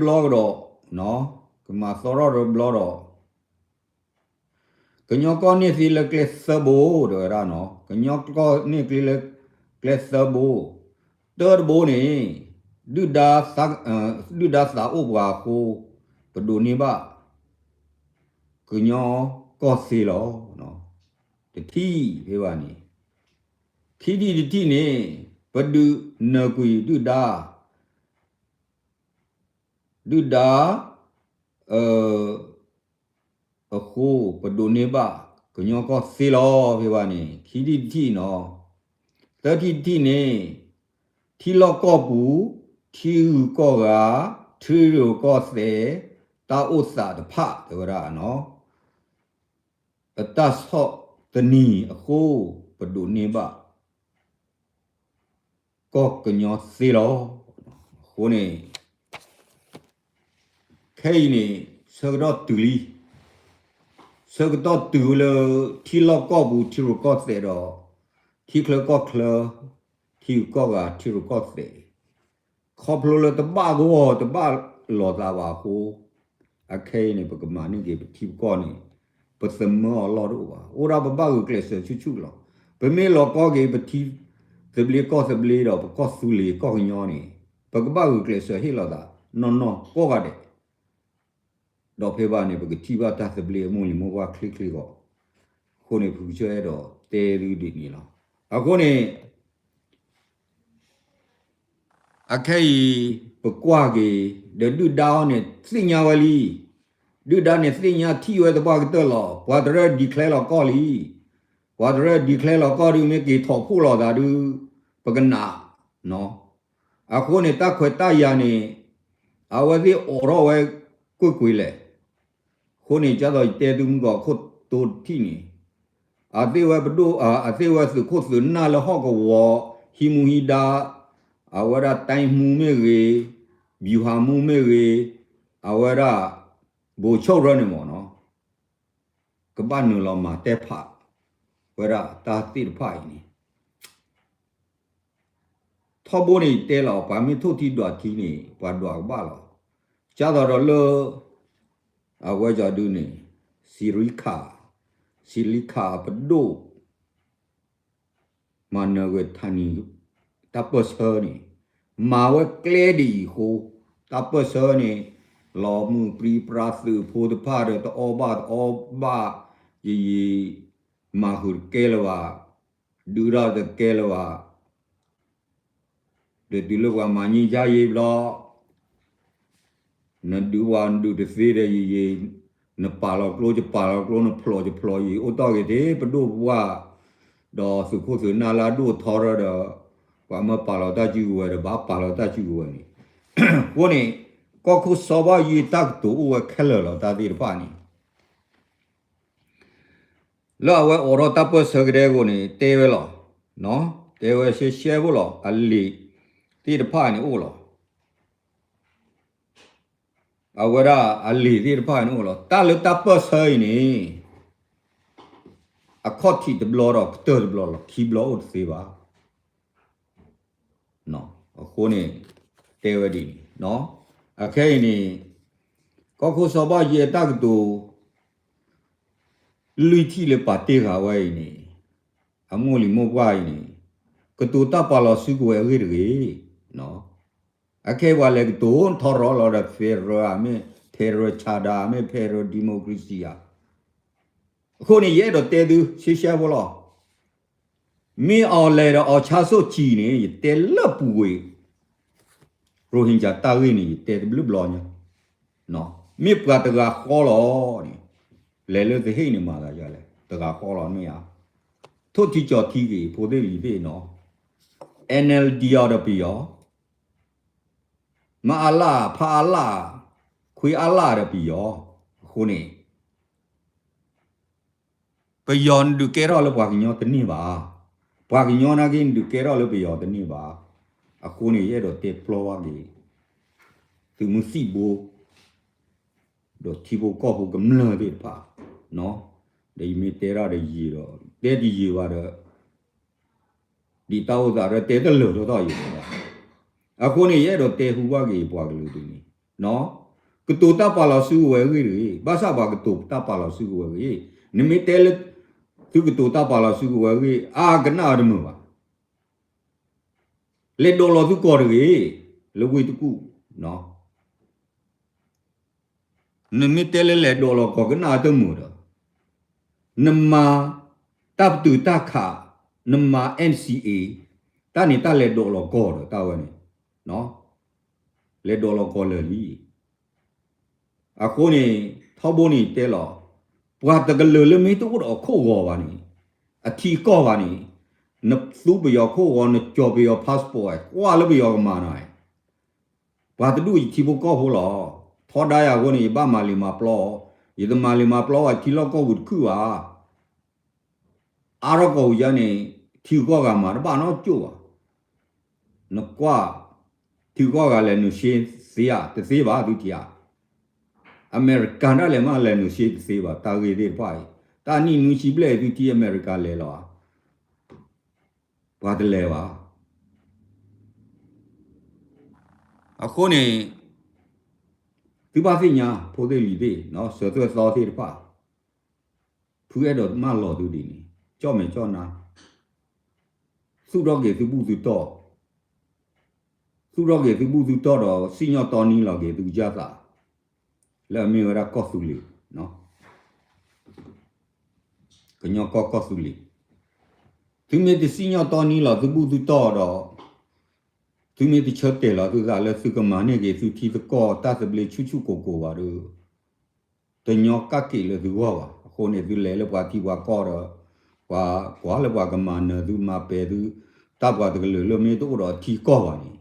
မၤသီထီၣ်တဘျီဒီး ကညီကီၢ်န့ၢ်သ့လၢကျဲသၢဘိ တဲဝဲဒၣ်နီၤ, ကညီကီၢ်န့ၢ်သ့လၢကျဲသၢဘိ, တၢတဘိန့ၣ် ဒုၣ်ဒါ, ဒုၣ်ဒါသးအိၣ်ပှၤအဃိ ပဒိးန့ၢ်ဘၣ် ကညီကီၢ်သ့လီၤ. တထံၣ်ဖဲဘၣ်န့ၣ်, ခံထံၣ်တထံၣ်န့ၣ် ပဒုးနၢၤကွံာ်ဒုၣ်ဒါ ဒုၣ်ဒါ အဃိ ပဒိးန့ၢ်ဘၣ် ကညီကီၢ်သ့လီၤ ဖဲဘၣ်န့ၣ် ခံထံၣ်တထံၣ်နီၤ. သၢထံၣ်တထံၣ်န့ၣ် ထံလီၢ်ကီၢ်ပူၤ ထံဂုၤကီၢ်ဂၤ ထံရူၢ်ကီၢ်သဲး တၢ်အိၣ်သးတဖၣ် တဲဝဲဒၣ်နီၤ အတၢ်ဆီၣ်သနံးအဃိ ပဒိးန့ၢ်ဘၣ် ကီၢ်ကညီသ့လီၤ. အဃိန့ၣ် ခဲအံၤန့ၣ် ဆၢကတီၢ်တုၤလံ, ဆၢကတီၢ်တုၤလၢ ထံလီၢ်ကီၢ်ပူၤ ထံရူၢ်ကီၢ်သဲးဒီး ထံချၢကီၢ်ချၢ ထံဂုၤကီၢ်ဂၤ ထံရူၢ်ကီၢ်သဲး ခီဖျိလၢတဘၣ်ဂီၢ်တဘၣ်လိာ်သးဘၣ်အဃိ, အခဲအံၤန့ၣ် ပကမၤန့ၢ်က့ၤပထံပကီၢ်န့ၣ် ပသမၢအီၤလီၢ်တအိၣ်ဘၣ်. အိၣ်ဒၣ်ပဘၣ်ဂုာ်ကျဲးစၢးဆူၣ်ဆူၣ်လီၤ. ပမ့ၢ်လီၤကီက့ၤပထံသဘျ့ကီၢ်သဘျ့ဒီး ပကီၢ်သူလ့ၤကီၢ်ကညီန့ၣ် ပကဘၣ်ဂုာ်ကျဲးစၢးဟ့ၣ်လီၤသးနီၢ်နီၢ်ကိးဂၤဒဲး ဒီးဖဲဘၣ်န့ၣ် ပကထံၣ်ဘၣ်တၢ်သဘျ့အမိၢ်လံၤမိၢ်ပှၢ်ချ့ချ့ဂီၢ်, အဃိန့ၣ် ဖုကစၢၢ်အဲၣ်ဒိးတဲသုဒ်န့ၣ်လီၤ. အဃိန့ၣ် အခဲအံၤ ပကွၢ်က့ၤ ဒီးဒုၣ်ဒါအီၤန့ၣ် သ့ၣ်ညါဝဲလံ. ဒုၣ်ဒါန့ၣ်သ့ၣ်ညါထံၣ်ဝဲသပှၢ်ကတၢၢ်လီၤ. ပှၤတရၢ declare လီၤကီၢ်လံ. ပှၤတရၢ declare လီၤကီၢ်ဒုးမ့ၢ်က့ၤထီၣ်ဖှိၣ်လိာ်သးဒုး ပကနၣ် အဃိန့ၣ် တၢ်ခွဲးတၢ်ယာ်န့ၣ် အဝဲသ့ၣ်အိးထီၣ်ဝဲကွ့ၢ်ကွ့ၢ်လဲၣ်. အဃိန့ၣ် ဒ်သိးယတဲသုမုၢ်ဂီၤခိၣ်တိတထံၣ်န့ၣ် အသ့ၣ်ဝဲပဒိၣ် အသ့ၣ်ဝဲသုးခိၣ်သုးနၢ်လၢဟီၣ်ကဝီၤ ဟံးမူဟံးဒါ အဝဲဒၣ်တိုင်းမှူးမ့ၢ်ဂ့ၤ ဗျူဟာမှူးမ့ၢ်ဂ့ၤ အဝဲဒၣ် ဗိုလ်ချုပ်ရၢန့ၣ်မ့ၢ်နီၤ ကဘၣ်နုာ်လီၤမၤတဲဖးဝဲဒၣ်တၢ်သ့ၣ်တဖၣ်အံၤန့ၣ် ထီဘိန့ၣ် ယတဲလီၤ ပှၤမ့ၢ်ထိၣ်ထံဒွးထံန့ၣ် ပှၤဒွးကဘၣ်လီၤ. ကၢ်သိးဒီးလၢ အဝဲကၠီဒုန့ၣ် စံရံခး စံရံခးအပဒိၣ် မၤနၢၤဝဲထါနံၤ တၢ်ပၢၢ်ဆၢန့ၣ် မၤဝဲကျဲဒ်အံၤအဃိ တၢ်ပၢၢ်ဆၢန့ၣ် လီၤမုၢ်ပြံပြါသုးဖိတဖၣ်ဒီး တအီၣ်ဘၣ်တအီဘၣ်, ယယံာ်မၤဃုာ်တကဲလၢၤဘၣ်, ဒုးတၢ်တကဲလၢၤဘၣ်, ဒီးတုၤလၢပှၤမၤန့ၢ်ယါယ့ဘျီ နဒုးဝဲနဒုးတသ့ဒီးယယံာ်, နပာ်လီၤကျိယပာ်လီၤကျိ နဖျိးယဖျိးယံာ် အိၣ်တ့ၢ်ဂ့ၤတ့ၢ်ပဒိၣ်ပပှၢ်, ဒီးသုးခိၣ်သုးနၢ်လၢအဒိၣ်ထီရၢဒီး ပှၤမၢပာ်လီၤတၢ်စုကဝဲၤဒီး ဘၣ်ပာ်လီၤတၢ်စုကဝဲၤန့ၣ်, အဃိန့ၣ် ကီၢ်ခိၣ်စီၤဘၣ်ယဲၢ်တၢ်ကတိၤအိၣ်ဝဲခဲလၢာ်လီၤ တၢ်သ့ၣ်တဖၣ်န့ၣ် လၢအဝဲအိးထီၣ်တၢ်ပၢၢ်ဆၢကဒဲအဂီၢ်န့ၣ် တဲဝဲလီၤ. တဲဝဲရှဲရှဲဖိလီၤ. အလံာ်သ့ၣ်တဖၣ်န့ၣ်အိၣ်လီၤ. အဝဲဒၣ်အလံာ်သ့ၣ်တဖၣ်န့ၣ်အိၣ်လီၤ. တၢ်လၢတၢ်ပၢၢ်ဆၢအံၤန့ၣ် အခီၣ်ထံးတဘျီဒီးကတၢၢ်တဘျီလီၤ. ခံဘျီအိၣ်တသ့ဘၣ်. အဃိန့ၣ် တဲဝဲဒ်န့ၣ်, အခဲအံၤန့ၣ် ကီၢ်ခိၣ်စီၤဘၣ်ယဲၢ်တၢ်ကတိၤ လွံၢ်ထံၣ်လၢပာ်တ့ၢ်ဃာ်ဝဲအံၤန့ၣ်, အမိၢ်လံၤမိၢ်ပှၢ်အံၤန့ၣ် ကတိၤတၢ်ပာ်လီၤစုကဝဲၤအဂ့ၢ်တဂ့ၤ. အခဲအံၤပှၤလဲၤကတိၤထီရီလီၤဒီး federal မ့ၢ် federal charter မ့ၢ် federal democracy ဧါ. အဃိန့ၣ် ယအဲၣ်ဒိးတဲသု ရှဲရှဲဖိလီၤ. မ့ၢ်အီၤလဲၤဒီးအီၤဆါဆိၣ်ကံၤန့ၣ် ယတဲလၢပူၤကွံာ် ရိဟင်ဂျာ တၢ်ဂ့ၢ်န့ၣ် ယတဲတဘျုးဘျီညါ, မ့ၢ်ပှၤတဂၤဃီလီၤန့ၣ်, လဲၤလၢသဟ့ၣ်န့ၣ်မၤသးယလဲၣ်, တဂၤဃီလီၤမ့ၢ်ဧါ, ထိၣ်ထံကၠီၤထံဂ့ၤ ဖိသ့ၣ်လံၤသ့ၣ်နီၤ, NLD အီၤဒီးပယီၤ, မအလ, ဖအလ, ခွံအလဒီးပယီၤ, အဃိန့ၣ် ပယီၤနဒုးကဲထီၣ်လၢပှၤကညီတန့ၢ်ဘၣ်. ပှၤကညီနာ်က့နဒုးကဲထီၣ်လၢပယီၤတန့ၢ်ဘၣ်. အဃိန့ၣ် ယအဲၣ်ဒိးတဲပျီဘၣ်က့ၤ သုးမုၢ်သံၣ်ဘိ ဒီးထံဖိကီၢ်ဖိကမျၢၢ်သ့ၣ်တဖၣ်, ဒီးယမ့ၢ်တဲဒၣ်တယံာ်ဒီး တဲတယံာ်ဘၣ်ဒီး ဒ်တၢ်အိၣ်သးဒီးတဲတလၢာ်ထီၣ်ထီၣ်ယံၤဘၣ်. အဃိန့ၣ် ယအဲၣ်ဒိးတဲဟူဘၣ်က့ၤပှၤကလုာ်ဒ်န့ၣ်, ကတိၤတၢ်ပာ်လီၤစုကဝဲၤအဂ့ၢ်တဂ့ၤ, ဘၣ်ဆၣ်ပှၤကတိၤတၢ်ပာ်လီၤစုကဝဲၤအဂ့ၢ်, နမ့ၢ်တဲလၢ သုကတိၤတၢ်ပာ်လီၤစုကဝဲၤအဂ့ၢ် အကနၣ်အတမုာ်ဘၣ်. လဲၤဒိးလီၤသုကီၢ်တဂ့ၤ, လၢဝ့ၢ်တကူၣ် နမ့ၢ်တဲလၢလဲၤဒိးလီၤကီၢ်ကနၣ်တမုာ်ဒီး, နမၤတၢ်ပတုာ်တၢ်ခး, နမၤ NCA, တၢ်န့ၣ်တၢ်လဲၤဒိးလီၤကီၢ်ဒီးတၢ်ဝဲန့ၣ်, လဲၤဒိးလီၤကီၢ်လၢာ်လံ. အဃိန့ၣ် ထီဘိန့ၣ်တဲလီၤ, ပှၤတကလုာ်လၢမ့ၢ်တအိၣ်ဒီးအခိၣ်ဂီၤဘၣ်န့ၣ်, အထံအကီၢ်ဘၣ်န့ၣ်, နသူပယီၤခိၣ်ဂီၤ နကၠီၤပယီၤ passport ကွၢ်လၢပယီၤကမၤနၤ, ပှၤတဒူၣ်ယထံဖိကီၢ်ဖိလီၤ. ထီဒါယၤအဃိန့ၣ် ယဘၣ်မၤလံာ်မၤပျီ, ယတမၤလံာ်မၤပျီဘၣ် ထံလီၢ်ကီၢ်ပူၤတခုၣ်ဘၣ်. အါထီၣ်ကီၢ်ပူၤယါန့ၣ် ထံဂုၤကီၢ်ဂၤမၤတဘၣ်နီတကၠိၢ်ဘၣ်. နကွၢ် ထံဂုၤကီၢ်ဂၤလဲၤ negotiate သ့ဧါ, တသ့ဘၣ်သုထံၣ်ဧါ. အမဲရကၤဒၣ်လဲာ်မးလဲၤ negotiate တသ့ဘၣ်, တၢ်ဂ့ၢ်သ့ၣ်တဖၣ်အံၤ, တၢ်နံၣ်နွံဆံဘျဲၣ်အံၤ သုထံၣ်အမဲရကၤလဲၤလီၤဧါ. ပှၤတလဲၤဘၣ်. အဃိန့ၣ် သုဘၣ်သ့ၣ်ညါ ဖိသ့ၣ်လံၤသ့ၣ်, စၢၤသွဲၣ်သီသ့ၣ်တဖၣ်, ဖုအဲၣ်ဒိးမၢလီၤသုဒ်န့ၣ်, ကၠီၣ်မဲာ်ကၠီၣ်နါ, သူၣ်ထီၣ်က့ၤသုဘူၣ်သုတီၢ်, သူၣ်ထီၣ်က့ၤသုဘူၣ်သုတီၢ်ဒီး စံၣ်ညီၣ်တီနံလီၤက့ၤသုကစၢ်သး, လၢအမ့ၢ်ဝဲဒၣ်ကီၢ်သူလ့ၤ, ကညီကီၢ်ကီၢ်သူလ့ၤ, သုမ့ၢ်တစံၣ်ညီၣ်တီနံလီၤသုဘူၣ်သုတီၢ်ဒီး, သုမ့ၢ်တဆၢတဲာ်လီၤသုသးလၢသုကမၤန့ၢ်က့ၤသုထံသုကီၢ်တၢ်သဘျ့ဆူၣ်ဆူၣ်ကိၢ်ကိၢ်ဘၣ်ဒီး, တညီကၣ်က့ၤလၢသုဂီၢ်ဘၣ်. အဃိန့ၣ် သုလဲၤလၢပှၤထံပှၤကီၢ်ဒီး, ပှၤကွၢ်လၢပှၤကမၤနၢၤသုမၤပဲာ်သု, တၢ်ပှၤတကလုာ်လၢမ့ၢ်တအိၣ်ဒီးထံကီၢ်ဘၣ်န့ၣ်,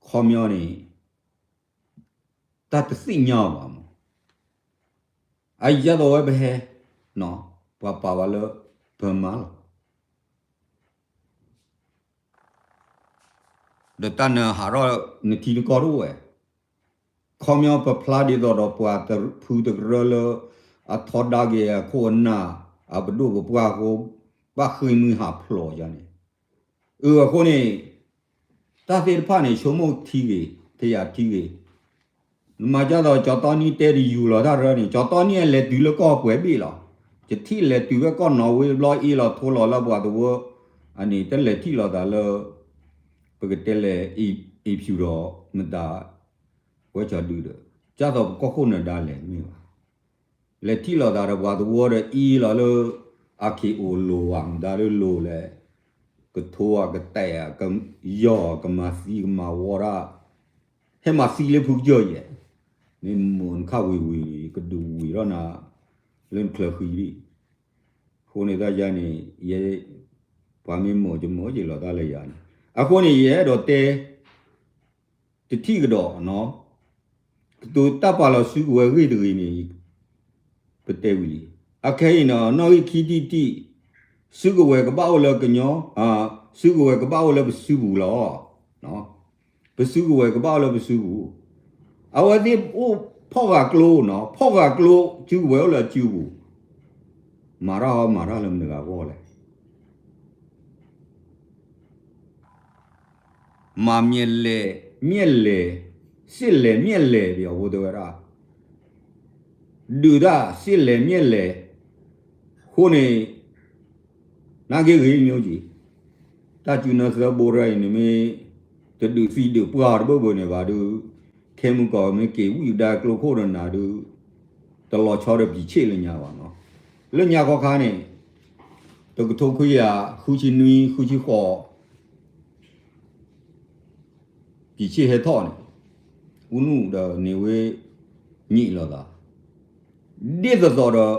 ခီပညီန့ၣ် တၢ်တသ့ၣ်ညါအီၤဘၣ်မး. အယဲၢ်သိးဝဲပဟဲ, ပှၤပာ်ဝဲလၢ Burma လီၤ. ဒီးတၢ်နဟးထီၣ်နထံနကီၢ်တအိၣ်ဝဲ, ခီပညီပဖျါဒ်သိးဒီးပှၤဖုတကရၢလၢ အထီဒါက့ၤအခိၣ်အနၢ် အပဒိၣ်ပပှၢ်အဃိ ဘၣ်ဃ့ၢ်မှံဟးဖျိးယါန့ၣ်, အဃိန့ၣ် တၢ်သ့ၣ်တဖၣ်န့ၣ် ဆိကမိၣ်ထံဂ့ၤ ထယၤထံဂ့ၤ, နမၤကၢ်သိးကၠီၤတီနံတဲတယူၤလီၤတၢ်ရၢန့ၣ် ကၠီၤတီနံအလဲၤတုၤလၢကီၢ်ပှဲၤဘ့ၣ်လီၤ. ယထံၣ်လဲၤတုၤဖဲကီၢ်နီၣ်ဝ့ဘျီအ့လီၤထိလီၤလၢပှၤသဝီ, အန့ၣ် တလဲၤထံၣ်လိာ်သးလၢ ပကတဲလဲၣ် အ့ဖြူၣ်ဒီး မတၤ ဝဲကၠီဒုဒီး ကၢ်သိးပကီၢ်ခိၣ်နၢၤဒါလဲၤမ့ၢ်ဘၣ်, လဲၤထံၣ်လိာ်သးဒီးပှၤသဝီဒီးအံၤလီၤလၢ အါခ့အိၣ်လိၤဝဲမတၤလၢလိၤလဲၣ်, ကထိအကတဲာ်အကယီၢ်ကမၤသံကမၤဝီတၢ်, ဟဲမၤသံလၢဖုကစၢၢ်ယဲၢ်, မ့ၢ်မိၢ်နခၣ်ဝံၤဝံၤ ကဒုးဝံၤထီၣ်နၤ လၢနချၢဃံလံ, အဃိန့ၣ်တၢ်ယါန့ၣ် ယဲ ပှၤမ့ၢ်မိၢ်ကမိၢ်က့ၤလီၤတၢ်လၢယၤန့ၣ် အဃိန့ၣ် ယအဲၣ်ဒိးတဲ တထံၣ်ကဒီးနီၤ, ကတိၤတၢ်ပာ်လီၤစုကဝဲၤဂ့ၢ်တဂ့ၤန့ၣ် ပတဲဝံၤလံ, အခဲအံၤနီၤ နီၣ်ဂံၢ်ခံထံၣ်တထံၣ်, စုကဝဲၤကဘၣ်အိၣ်လၢကညီ, စုကဝဲၤကဘၣ်အိၣ်လၢပစုပူၤလီၤ. ပစုကဝဲၤကဘၣ်အိၣ်လၢပစုပူၤ, အဝဲသ့ၣ်အိၣ်ဖီၣ်ဃာ်ကျိနီၤ, ဖီၣ်ဃာ်ကျိ စုကဝဲၤအိၣ်လၢစုပူၤ, မၤတၢ်ဟီမၤတၢ်လၢမတၤတဂၤအဂီၢ်လဲၣ်. မၤမျဲၢ်လဲၣ်, မျဲၢ်လဲၣ်, စ့ၣ်လဲၣ်မျဲၢ်လဲၣ် ပယီၤဖိတဲဝဲဒၣ်, ဒုးတၢ်စ့ၣ်လဲၣ်မျဲၢ်လဲၣ်, အဃိန့ၣ် နာ်က့ဂ့ၤမ့ၢ်က့ၤ, တၢ်စုနၢသၢဘိရၢအံၤန့ၣ်မ့ၢ် တဒုးသံဒုးပှၢ်တဘၢၣ်ဘၢၣ်န့ၣ်ဘၣ်ဒုး, ခဲမုၢ်ကီၢ်မ့ၢ်က့ၤဝံၣ်ကဒါကျိခိၣ်ဒီးနၤဒုး, တလီၤဆီဒီးပံၤဆ့ၣ်လၢညါဘၣ်နီၤ. လၢညါခီခါန့ၣ် တကထိခွံကယၤဃုဆံနွံ ဃုဆံဃိး ပံၤဆ့ၣ်ဟဲထီၣ်န့ၣ် ဦးနုဒီးနေဝင်း ညံးလိာ်သး, ဒ်သိးသိးဒီး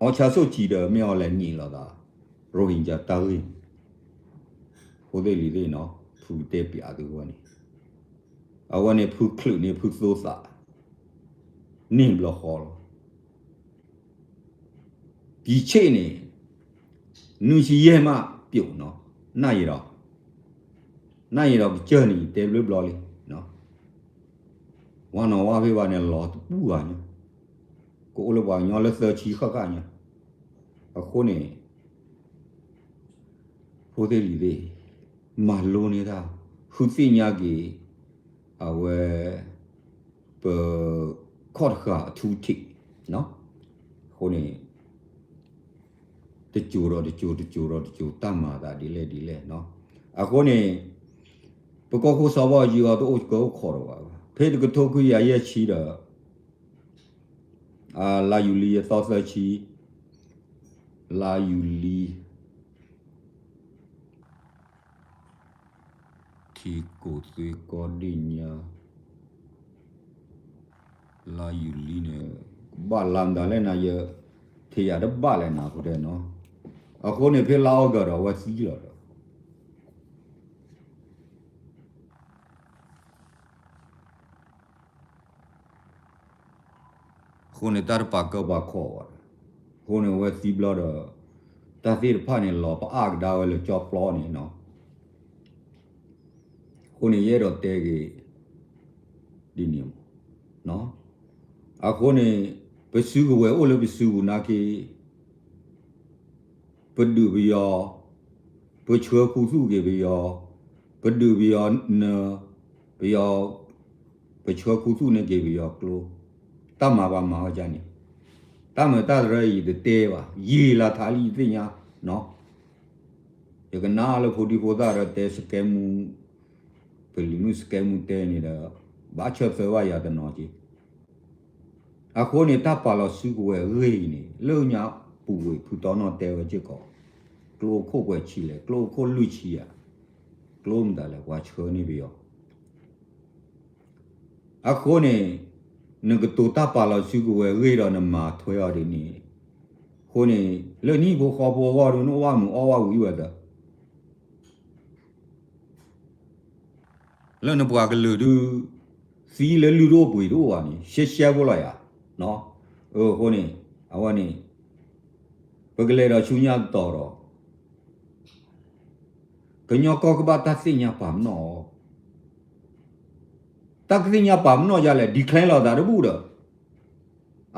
အောင်ဆန်းစုကြည်ဒီး မင်းအောင်လှိုင် ညံးလိာ်သး, ရိုဟင်ဂျာ တၢ်ဂ့ၢ်န့ၣ် ဖိသ့ၣ်လံၤသ့ၣ်နီၤ ဖုကတဲပျးသုဝဲန့ၣ်, အဝဲန့ၣ်ဖုချုးန့ၣ်ဖုသိသး န့ၢ်ဘျီဃီလီၤ. ပံၤဆ့ၣ်န့ၣ် နွံဆံယဲၢ်မးပျိာ်နီၤ, နၢ်ယံၤဒီး, နၢ်ယံၤဒီးကစၢၢ်န့ၣ် ယတဲဘျုးဘျီလံ, ဝါနီၤဝါဖဲဘၣ်န့ၣ် လီၤတပူၤဂၤညါ, ကအိၣ်လၢပှၤကညီလၢသၢဆံဃၣ်ဃၣ်ညါ, အဃိန့ၣ် ဖိသ့ၣ်လံၤသ့ၣ်, မၤလိန့ၢ်တၢ်, ဃုသ့ၣ်ညါက့ၤ အဝဲ ပ ခီၣ်တဃာ်အထူအထံး, အဃိန့ၣ် တစိၤဒီးတစိၤ တစိၤဒီးတစိၤ တၢ်မၤသးဒ်လဲၣ်ဒ်လဲၣ်နီၤ. အဃိန့ၣ် ပကီၢ်ခိၣ်စီၤဘီယံၤအီၤတအိၣ်ကၢအိၣ်ခိးဒီးဘၣ်, ဖဲတကထိခွံကယၤယဲၢ်ဆံဒီး လါယူၤလံအသီသၢဆံ, လါယူၤလံ ထံကိၣ်သွ့ကီဒ့ၣ်ညါ လါယူၤလံန့ၣ် ကဘၣ်လါမတၤလဲၣ်နၤ ယ ထံၣ်ယၤတဘၣ်လဲၣ်နၤ အဃိတဲနီၤ. အဃိန့ၣ် ဖဲလါအီကူးဒီး အဝဲသံလီၤဒီး အဃိန့ၣ် တၢ်တပာ်ကၢပာ်ခီၣ်ဘၣ်, အဃိန့ၣ် အဝဲသံဘျီဒီး တၢ်သ့ၣ်တဖၣ်န့ၣ် လီၤပအါကဒါဝဲလၢကၠီပျီန့ၣ်နီၤ. အဃိန့ၣ် ယအဲၣ်ဒိးတဲက့ၤ ဒ်န့ၣ်မး, အဃိန့ၣ် ပစုကဝဲၤအိၣ်လၢပစုပူၤနာ်က့ ပဒုးပယီၤ, ပဆှၢခူသူၣ်က့ၤပယီၤ, ပဒုးပယီၤနၢၤ, ပယီၤ, ပဆှၢခူသူၣ်န့ၢ်က့ၤပယီၤကျိ, တၢ်မၤပှၤမၤဝဲဒ်န့ၣ်, တၢ်မၤတၢ်တရၢအံၤတတဲဘၣ်, ယံာ်လၢထးလံယသ့ၣ်ညါနီၤ. ယကနၣ်လၢဖိဒံဖိသၣ်ဒီးတဲစကဲမူ, ပလံၤမုၣ်စကဲမူတဲန့ၣ်ဒီး ဘၣ်ဆၢသၢဘၣ်ယၤတနီၤက့ အဃိန့ၣ် တၢ်ပာ်လီၤစုကဝဲၤအဂ့ၢ်အံၤန့ၣ် လၢညါပူၤကွံာ်ဖုတီနီၢ်တဲဝဲစ့ၢ်ကီး, ကျိခိၣ်ပှဲၤဆံလဲၣ်, ကျိခိၣ်လွံၢ်ဆံဧါ, ကျိမတၤလဲၣ် ပှၤဆှၢန့ၢ်ပယီၤ. အဃိန့ၣ် နကတိၤတၢ်ပာ်လီၤစုကဝဲၤအဂ့ၢ်ဒီးနမၤထွဲအီၤဒ်န့ၣ်, အဃိန့ၣ် လၢနဟံၣ်ဖိဃီဖိအဂီၢ်ဒုး နအိၣ်ဘၣ်မုာ်အီၣ်ဘၣ်ဝံၤဝဲသၢ လၢနပှၤကလုာ်ဒုး သံလၢလုၢ်တအိၣ်ပှ့ၤတအိၣ်ဘၣ်န့ၣ် ရှဲရှဲဖိလီၤယၤ. အဃိန့ၣ် အဝဲန့ၣ် ပကလဲၤဒီးဆူညါတတီၤဒီး ကညီကီၢ်ကဘၣ်တၢ်သ့ၣ်ညါပာ်ပနီၣ်အီၤ, တၢ်ကသ့ၣ်ညါပာ်ပနီၣ်ယၤလဲၣ် declare လိာ်သးတဘူၣ်ဒီး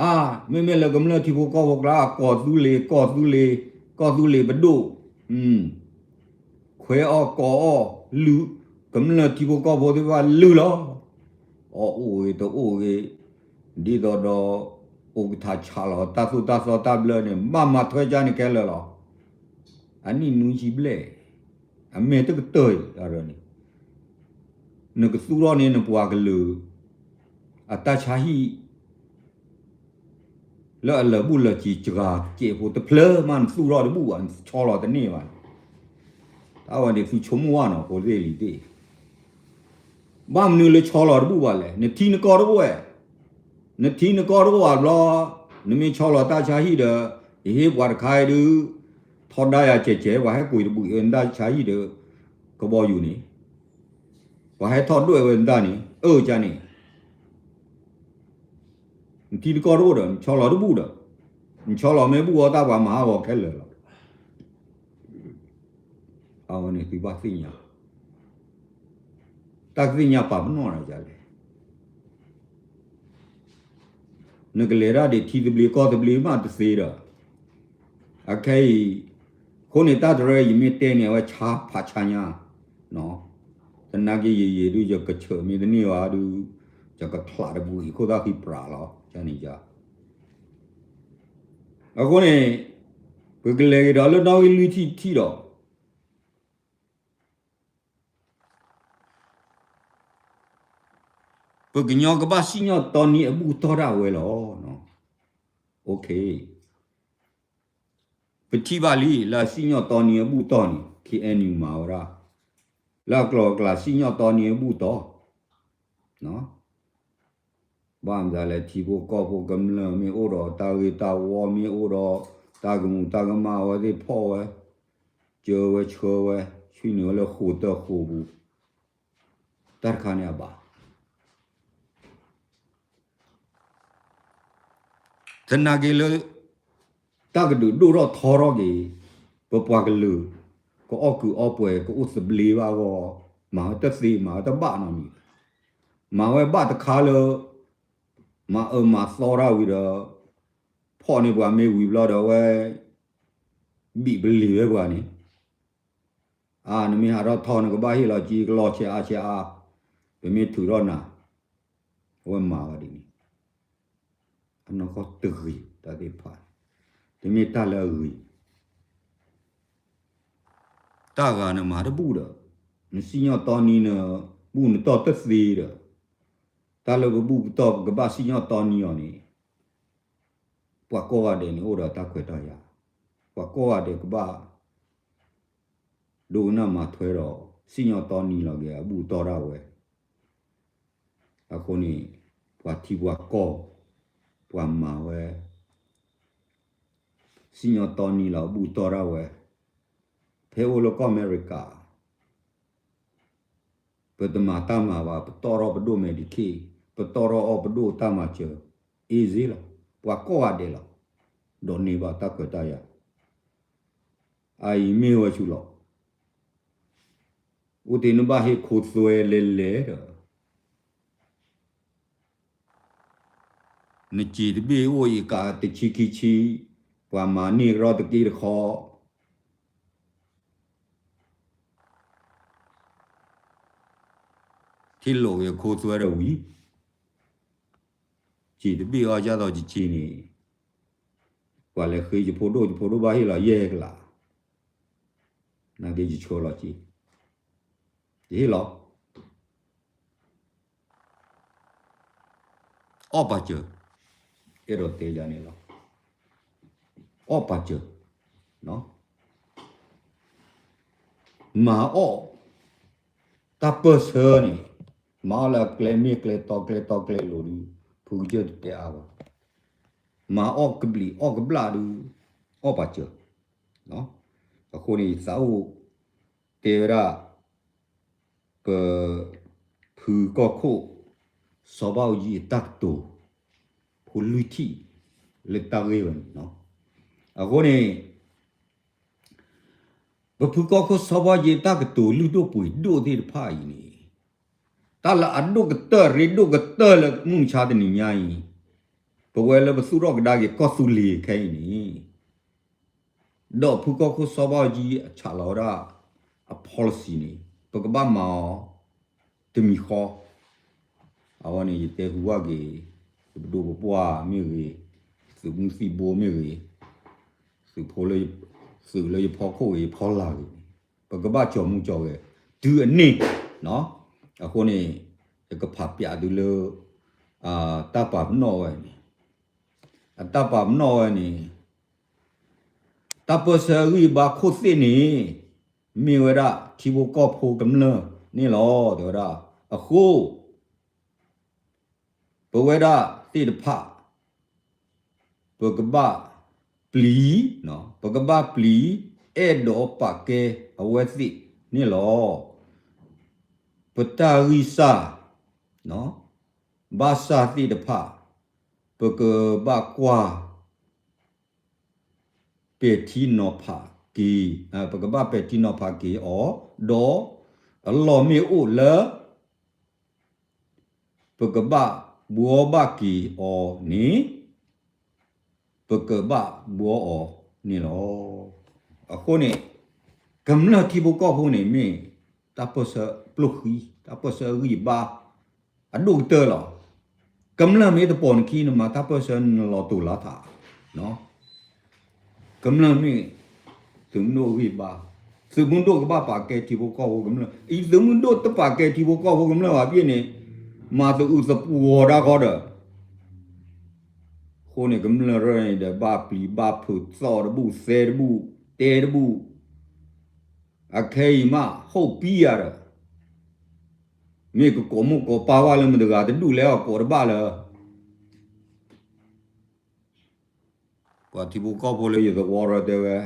အါ မ့မ့ၢ်လၢကမျၢၢ်ထံဖိကီၢ်ဖိကျါ ကီၢ်သူလ့ၤ ကီၢ်သူလ့ၤ ကီၢ်သူလ့ၤပဒိၣ် ခွဲးအီၣ်ကိးအီၣ် လုၢ် ကမျၢၢ်ထံဖိကီၢ်ဖိသ့ၣ်တဖၣ်လုၢ်လီၤ. အီၣ်အိၣ်ဂ့ၤတအိၣ်ဂ့ၤ ဒ်သိးဒီး အိၣ်ကထါဆးလီၤ တၢ်သိၣ်တၢ်သီတၢ်ဘျၢန့ၣ် ဘၣ်မၤထွဲကါန့ၣ်ခဲလၢာ်လီၤ. အနံၣ်နွံဆံဘျဲၣ် အမဲာ်တကတၢၢ်အံၤန့ၣ် နကသူၣ်ထီၣ်န့ၢ်နပှၤကလုာ် အတၢ်ဆါဟံၣ် လၢအလၢာ်ဘူၣ်လၢာ်စ့ၤစှၤကဲးဖိတဖျၢၣ်မး နသူၣ်ထီၣ်တဘူၣ်ဘၣ် နဆီလီၤတန့ၢ်ဘၣ်. တၢ်ဝဲန့ၣ်သုဆိကမိၣ်ဘၣ်နီၤ ဖိသ့ၣ်လံၤသ့ၣ်, ဘၣ်မနုၤလၢဆီလီၤတဘူၣ်ဘၣ်လဲၣ်. နထံနကီၢ်တအိၣ်ဝဲ, နထံနကီၢ်တအိၣ်ဘၣ်ဘျီ, နမ့ၢ်ဆီလီၤတၢ်ဆါဟံၣ်ဒီး ယဟ့ၣ်ပှၤတခါအံၤဒုး ထီဒါယၤကဲးကဲး ပှၤဟဲကွံာ်တဘှံးအၢနတၢ်ဆါဟံၣ်ဒီး ကဘီယူၤန့ၣ် ပှၤဟဲထီၣ်ဒွဲၣ်ဝဲနတၢ်န့ၣ် အၢကန့ၣ် နထံနကီၢ်တအိၣ်ဒီး နဆီလီၤတဘူၣ်ဒီး, နဆီလီၤမ့ၢ်ဘူၣ်အီၤတၢ်ပှၤမၤဟးဂီၤခဲလၢာ်လီၤ. အဝဲန့ၣ်သုဘၣ်သ့ၣ်ညါ, တၢ်ကသ့ၣ်ညါပာ်ပနီၣ်နၤဒ်လဲၣ်. နကလဲၤတၢ်ဒ်ထံသဘျ့ကီၢ်သဘျ့မးတသ့ဒီး, အခဲအံၤ, အဃိန့ၣ်တၢ်တရၢယမ့ၢ်တဲန့ၣ် အဝဲဆါဖးဆါညါ, သနာ်က့ယယံာ်ဒုး ယကဆၢၣ်မ့ၢ်တန့ၢ်ဘၣ်ဒုး ယကချးတဘှံးအခိၣ်သၣ်ဃံပြးလီၤ န့ၣ်ယါ. အဃိန့ၣ်, ပကလဲၤက့ၤဒီးလၢနီၣ်ဂံၢ်လွံၢ်ထံၣ်တထံၣ်ဒီး ပကညီကဘၣ်စံၣ်ညီၣ်တီနံအဘူၣ်တီၢ်ဒၣ်ဝဲလီၤ. ပထံၣ်ဘၣ်လံ လၢအစံၣ်ညီၣ်တီနံအဘူၣ်တီၢ်န့ၣ် ခ့ၣ်အဲၣ်ယူၣ်မၤဝဲဒၣ်, လၢအကျိၤအကျဲစံၣ်ညီၣ်တီနံအဘူၣ်တီၢ် ဘၣ်မတၤလဲၣ် ထံဖိကီၢ်ဖိကမျၢၢ်မ့ၢ်အိၣ်ဒီးတၢ်ဂ့ၢ်တၢ်ဝီမ့ၢ်အိၣ်ဒီး တၢ်ကမူးတၢ်ကမၣ်အဝဲသ့ၣ်ဖီၣ်ဝဲ, ကၢဝဲဆှၢဝဲ, ဆွံနုာ်ဝဲလၢဃိာ်တၢၢ်ဃိာ်ပူၤ, တၢ်တခါန့ၣ်အဘၣ် သနာ်က့လၢ တၢ်ကဒုးဒိၣ်ထီၣ်ထီထီၣ်က့ၤ ပပှၤကလုာ် ကအီၣ်ကုးအီပှဲၤ ကအိၣ်သဘျ့ဘၣ်အဂီၢ်, မၤဝဲတသ့ မၤဝဲတဘၣ်နီတမံၤ, မၤဝဲဘၣ်တခါလၢ မၤအၢမၤသီတၢ်ဝံၤဒီး ဖီၣ်န့ၢ်ပှၤမ့ၢ်ဝံၤဘျီဒီးဝဲ ဘံၣ်ပလံၤဝဲပှၤန့ၣ်, အါ နမ့ၢ်ဟးထီၣ်ထီ နကဘၣ်ဟ့ၣ်လီၤက့ၤကလီဆဲးအါဆဲးအါ, ပမ့ၢ်ထုးထီၣ်နၤ, အဝဲမၤဝဲဒ်န့ၣ်, အနီၢ်ကီၢ်တဂ့ၤတၢ်သ့ၣ်တဖၣ်, တမ့ၢ်တၢ်လၢအဂ့ၤ တၢ်ဂၤနမၤတဘူၣ်ဒီး, နစံၣ်ညီၣ်တီနံနဘူၣ်နတီၢ်တသ့ဒီး, တၢ်လၢပဘူၣ်ပတီၢ်ပကဘၣ်စံၣ်ညီၣ်တီနံအီၤန့ၣ်, ပှၤကိးဂၤဒဲးန့ၣ်အိၣ်ဒီးတၢ်ခွဲးတၢ်ယာ်, ပှၤကိးဂၤဒဲးကဘၣ် ဒိကနၣ်မၤထွဲဒီး စံၣ်ညီၣ်တီနံလီၤက့ၤအဘူၣ်တီၢ်ဒၣ်ဝဲ, အဃိန့ၣ် ပှၤထံပှၤကီၢ် ပှၤမၤဝဲ စံၣ်ညီၣ်တီနံလီၤအဘူၣ်တီၢ်ဒၣ်ဝဲ, ဖဲအိၣ်လၢကီၢ်အမဲရကၤ ပတမၤတၢ်မၤဘၣ်, ပတီၢ်ထီၣ်ပဒိၣ် Medicaid, ပတီၢ်ထီၣ်အီၣ်ပဒိၣ်တၢ်မၤစၢၤ, easyလီၤ, ပှၤကိးဂၤဒဲးလီၤ, ဒီးန့ၢ်ဘၣ်တၢ်ခွဲးတၢ်ယာ်, အအံၤမ့ၢ်ဝဲဆူၣ်လီၤ, အိၣ်တ့ၢ်နဘၣ်ဟ့ၣ်ခိသွဲလဲၤလဲၤဒီး နစံာ်တဘ့ၣ်အိၣ်အံၤကးတဆံခံဆံ, ပှၤမၤန့ၢ်ကရီတက့ၢ်တခီ, ထံၣ်လိာ်က့ၤခိသွဲဒီးဝံၤ, စံာ်တဘ့ၣ်အီၤဒ်သိးယစံာ်န့ၣ်, ပှၤလဲၤဃ့ယဖိဒိၣ် ယဖိဒိၣ်ဘၣ်ဟ့ၣ်လီၤယဲၢ်ကလး, နာ်က့ယဆှၢလီၤစ့, ယဟ့ၣ်လီၤ အီၣ်ပာ်စၢၤ, အဲၣ်ဒိးတဲယၤန့ၣ်လီၤ, အီၣ်ပာ်စၢၤ, မၤအီၣ်, တၢ်ပၢၢ်ဆၢန့ၣ်, မၤအီၣ်လၢအကျဲမ့ၢ်ကျဲတီကျဲတီကျဲလိၤဒုး, ဖုကစၢၢ်တတဲအါဘၣ်, မၤအီၣ်ကဘျံးအီၣ်ကဘျၣ်ဒုး, အီၣ်ပာ်စၢၤ, အဃိန့ၣ် ယသးအိၣ်တဲဝဲဒၣ် ပဖုကီၢ်ခိၣ် စီၤဘၣ်အူကၠံအတၢ်ကတိၤ ဖိလွံၢ်ထံၣ်လၢတၢ်ဂ့ၢ်ဝဲန့ၣ်, အဃိန့ၣ် ပဖုကီၢ်ခိၣ်စီၤဘၣ်အူကၠံအတၢ်ကတိၤလုၢ်ဒိၣ်ပှ့ၤဒိၣ်သ့ၣ်တဖၣ်အံၤန့ၣ်, တၢ်လၢအဒိၣ်ကတၢၢ်ရ့ဒိၣ်ကတၢၢ်လၢမုၢ်မဆါတနံၤညါအံၤ, ပဝဲလၢပသူၣ်ထီၣ်ကဒါက့ၤကီၢ်သူလ့ၤခဲအံၤန့ၣ် ဒီးဖုကီၢ်ခိၣ်စီၤဘၣ်အူကၠံအဆးလီၤဝဲဒၣ် အ policy န့ၣ် ပကဘၣ်မၤအီၤ တမံၤဃီ, အဝဲန့ၣ်ယတဲဟူဘၣ်က့ၤ ပဒိၣ်ပပှၢ်မ့ၢ်ဂ့ၤ, သုးမုၢ်သံၣ်ဘိမ့ၢ်ဂ့ၤ, သုးဖိလၢ, သုးလၢယဖီခိၣ်ဂ့ၤ ယဖီလာ်ဂ့ၤန့ၣ် ပကဘၣ်ကၠီၤမူကၠီၤဂဲၤ တုၤအန့ၣ်, အဃိန့ၣ် ယကဖးပျးသုလၢ တၢ်ပာ်ပနီၣ်ဝဲန့ၣ်, အတၢ်ပာ်ပနီၣ်ဝဲန့ၣ်, တၢ်ပၢၢ်ဆၢအဂံၢ်အဘါခိၣ်သ့ၣ်န့ၣ် မ့ၢ်ဝဲဒၣ်ထံဖိကီၢ်ဖိကမျၢၢ်န့ၣ်လီၤ တဲဝဲဒၣ်. အဃိ ပဝဲဒၣ်သ့ၣ်တဖၣ် ပကဘၣ်ပျံၤ, ပကဘၣ်ပျံၤ အဲၣ်ဒိးပာ်ကဲအဝဲသ့ၣ်န့ၣ်လီၤ. ပတၢ်ဂံၢ်စၢ် ဘၣ်ဆၣ်သ့ၣ်တဖၣ် ပကဘၣ်ကွၢ် ပဲာ်ထံနီၤဖးက့ၤ, ပကဘၣ်ပဲာ်ထံနီၤဖးက့ၤအီၤ, ဒီးအလီၢ်မ့ၢ်အိၣ်လၢ ပကဘၣ်ဘှီဘၣ်က့ၤအီၤန့ၣ် ပကဘၣ်ဘှီအီၤန့ၣ်လီၤ. အဃိန့ၣ် ကမျၢၢ်ထံဖိကီၢ်ဖိန့ၣ်မ့ၢ် တၢ်ပၢၢ်ဆၢပျိၢ်ဃံ, တၢ်ပၢၢ်ဆၢအဂံၢ်အဘါ အဒိၣ်ကတၢၢ်လီၤ. ကမျၢၢ်မ့ၢ်တပိာ်နခံ နမၤတၢ်ပၢၢ်ဆၢနလီၤတိာ်လီၤထး, ကမျၢၢ်မ့ၢ် သုးမုၢ်ဒိၣ်အဂံၢ်အဘါ, သုးမုၢ်ဒိၣ်ကဘၣ်ပာ်ကဲထံဖိကီၢ်ဖိကမျၢၢ်, အံၤသုးမုၢ်ဒိၣ်တပာ်ကဲထံဖိကီၢ်ဖိကမျၢၢ်ဘၣ်ဘၣ်န့ၣ် မၤသအုးသပှီၤတၢ်ဃီဒီး အဃိန့ၣ် ကမျၢၢ်ရၢၢ်န့ၣ်ဒီး ဘၣ်ပျံၤဘၣ်ဖုး သီၣ်တဘူၣ် သဲတဘူၣ် တဲတဘူၣ်, အခဲအံၤမး ဟီၣ်ပံယၤဒီး မ့ၢ်ကကိးမိၢ်ကိးပၢ်ဘၣ်လၢမတၤတဂၤတဒူၣ်လဲၣ်အီၤကိးတဘၣ်လၢ ပှၤထံဖိကီၢ်ဖိလၢယသဝီရၢတဲဝဲ,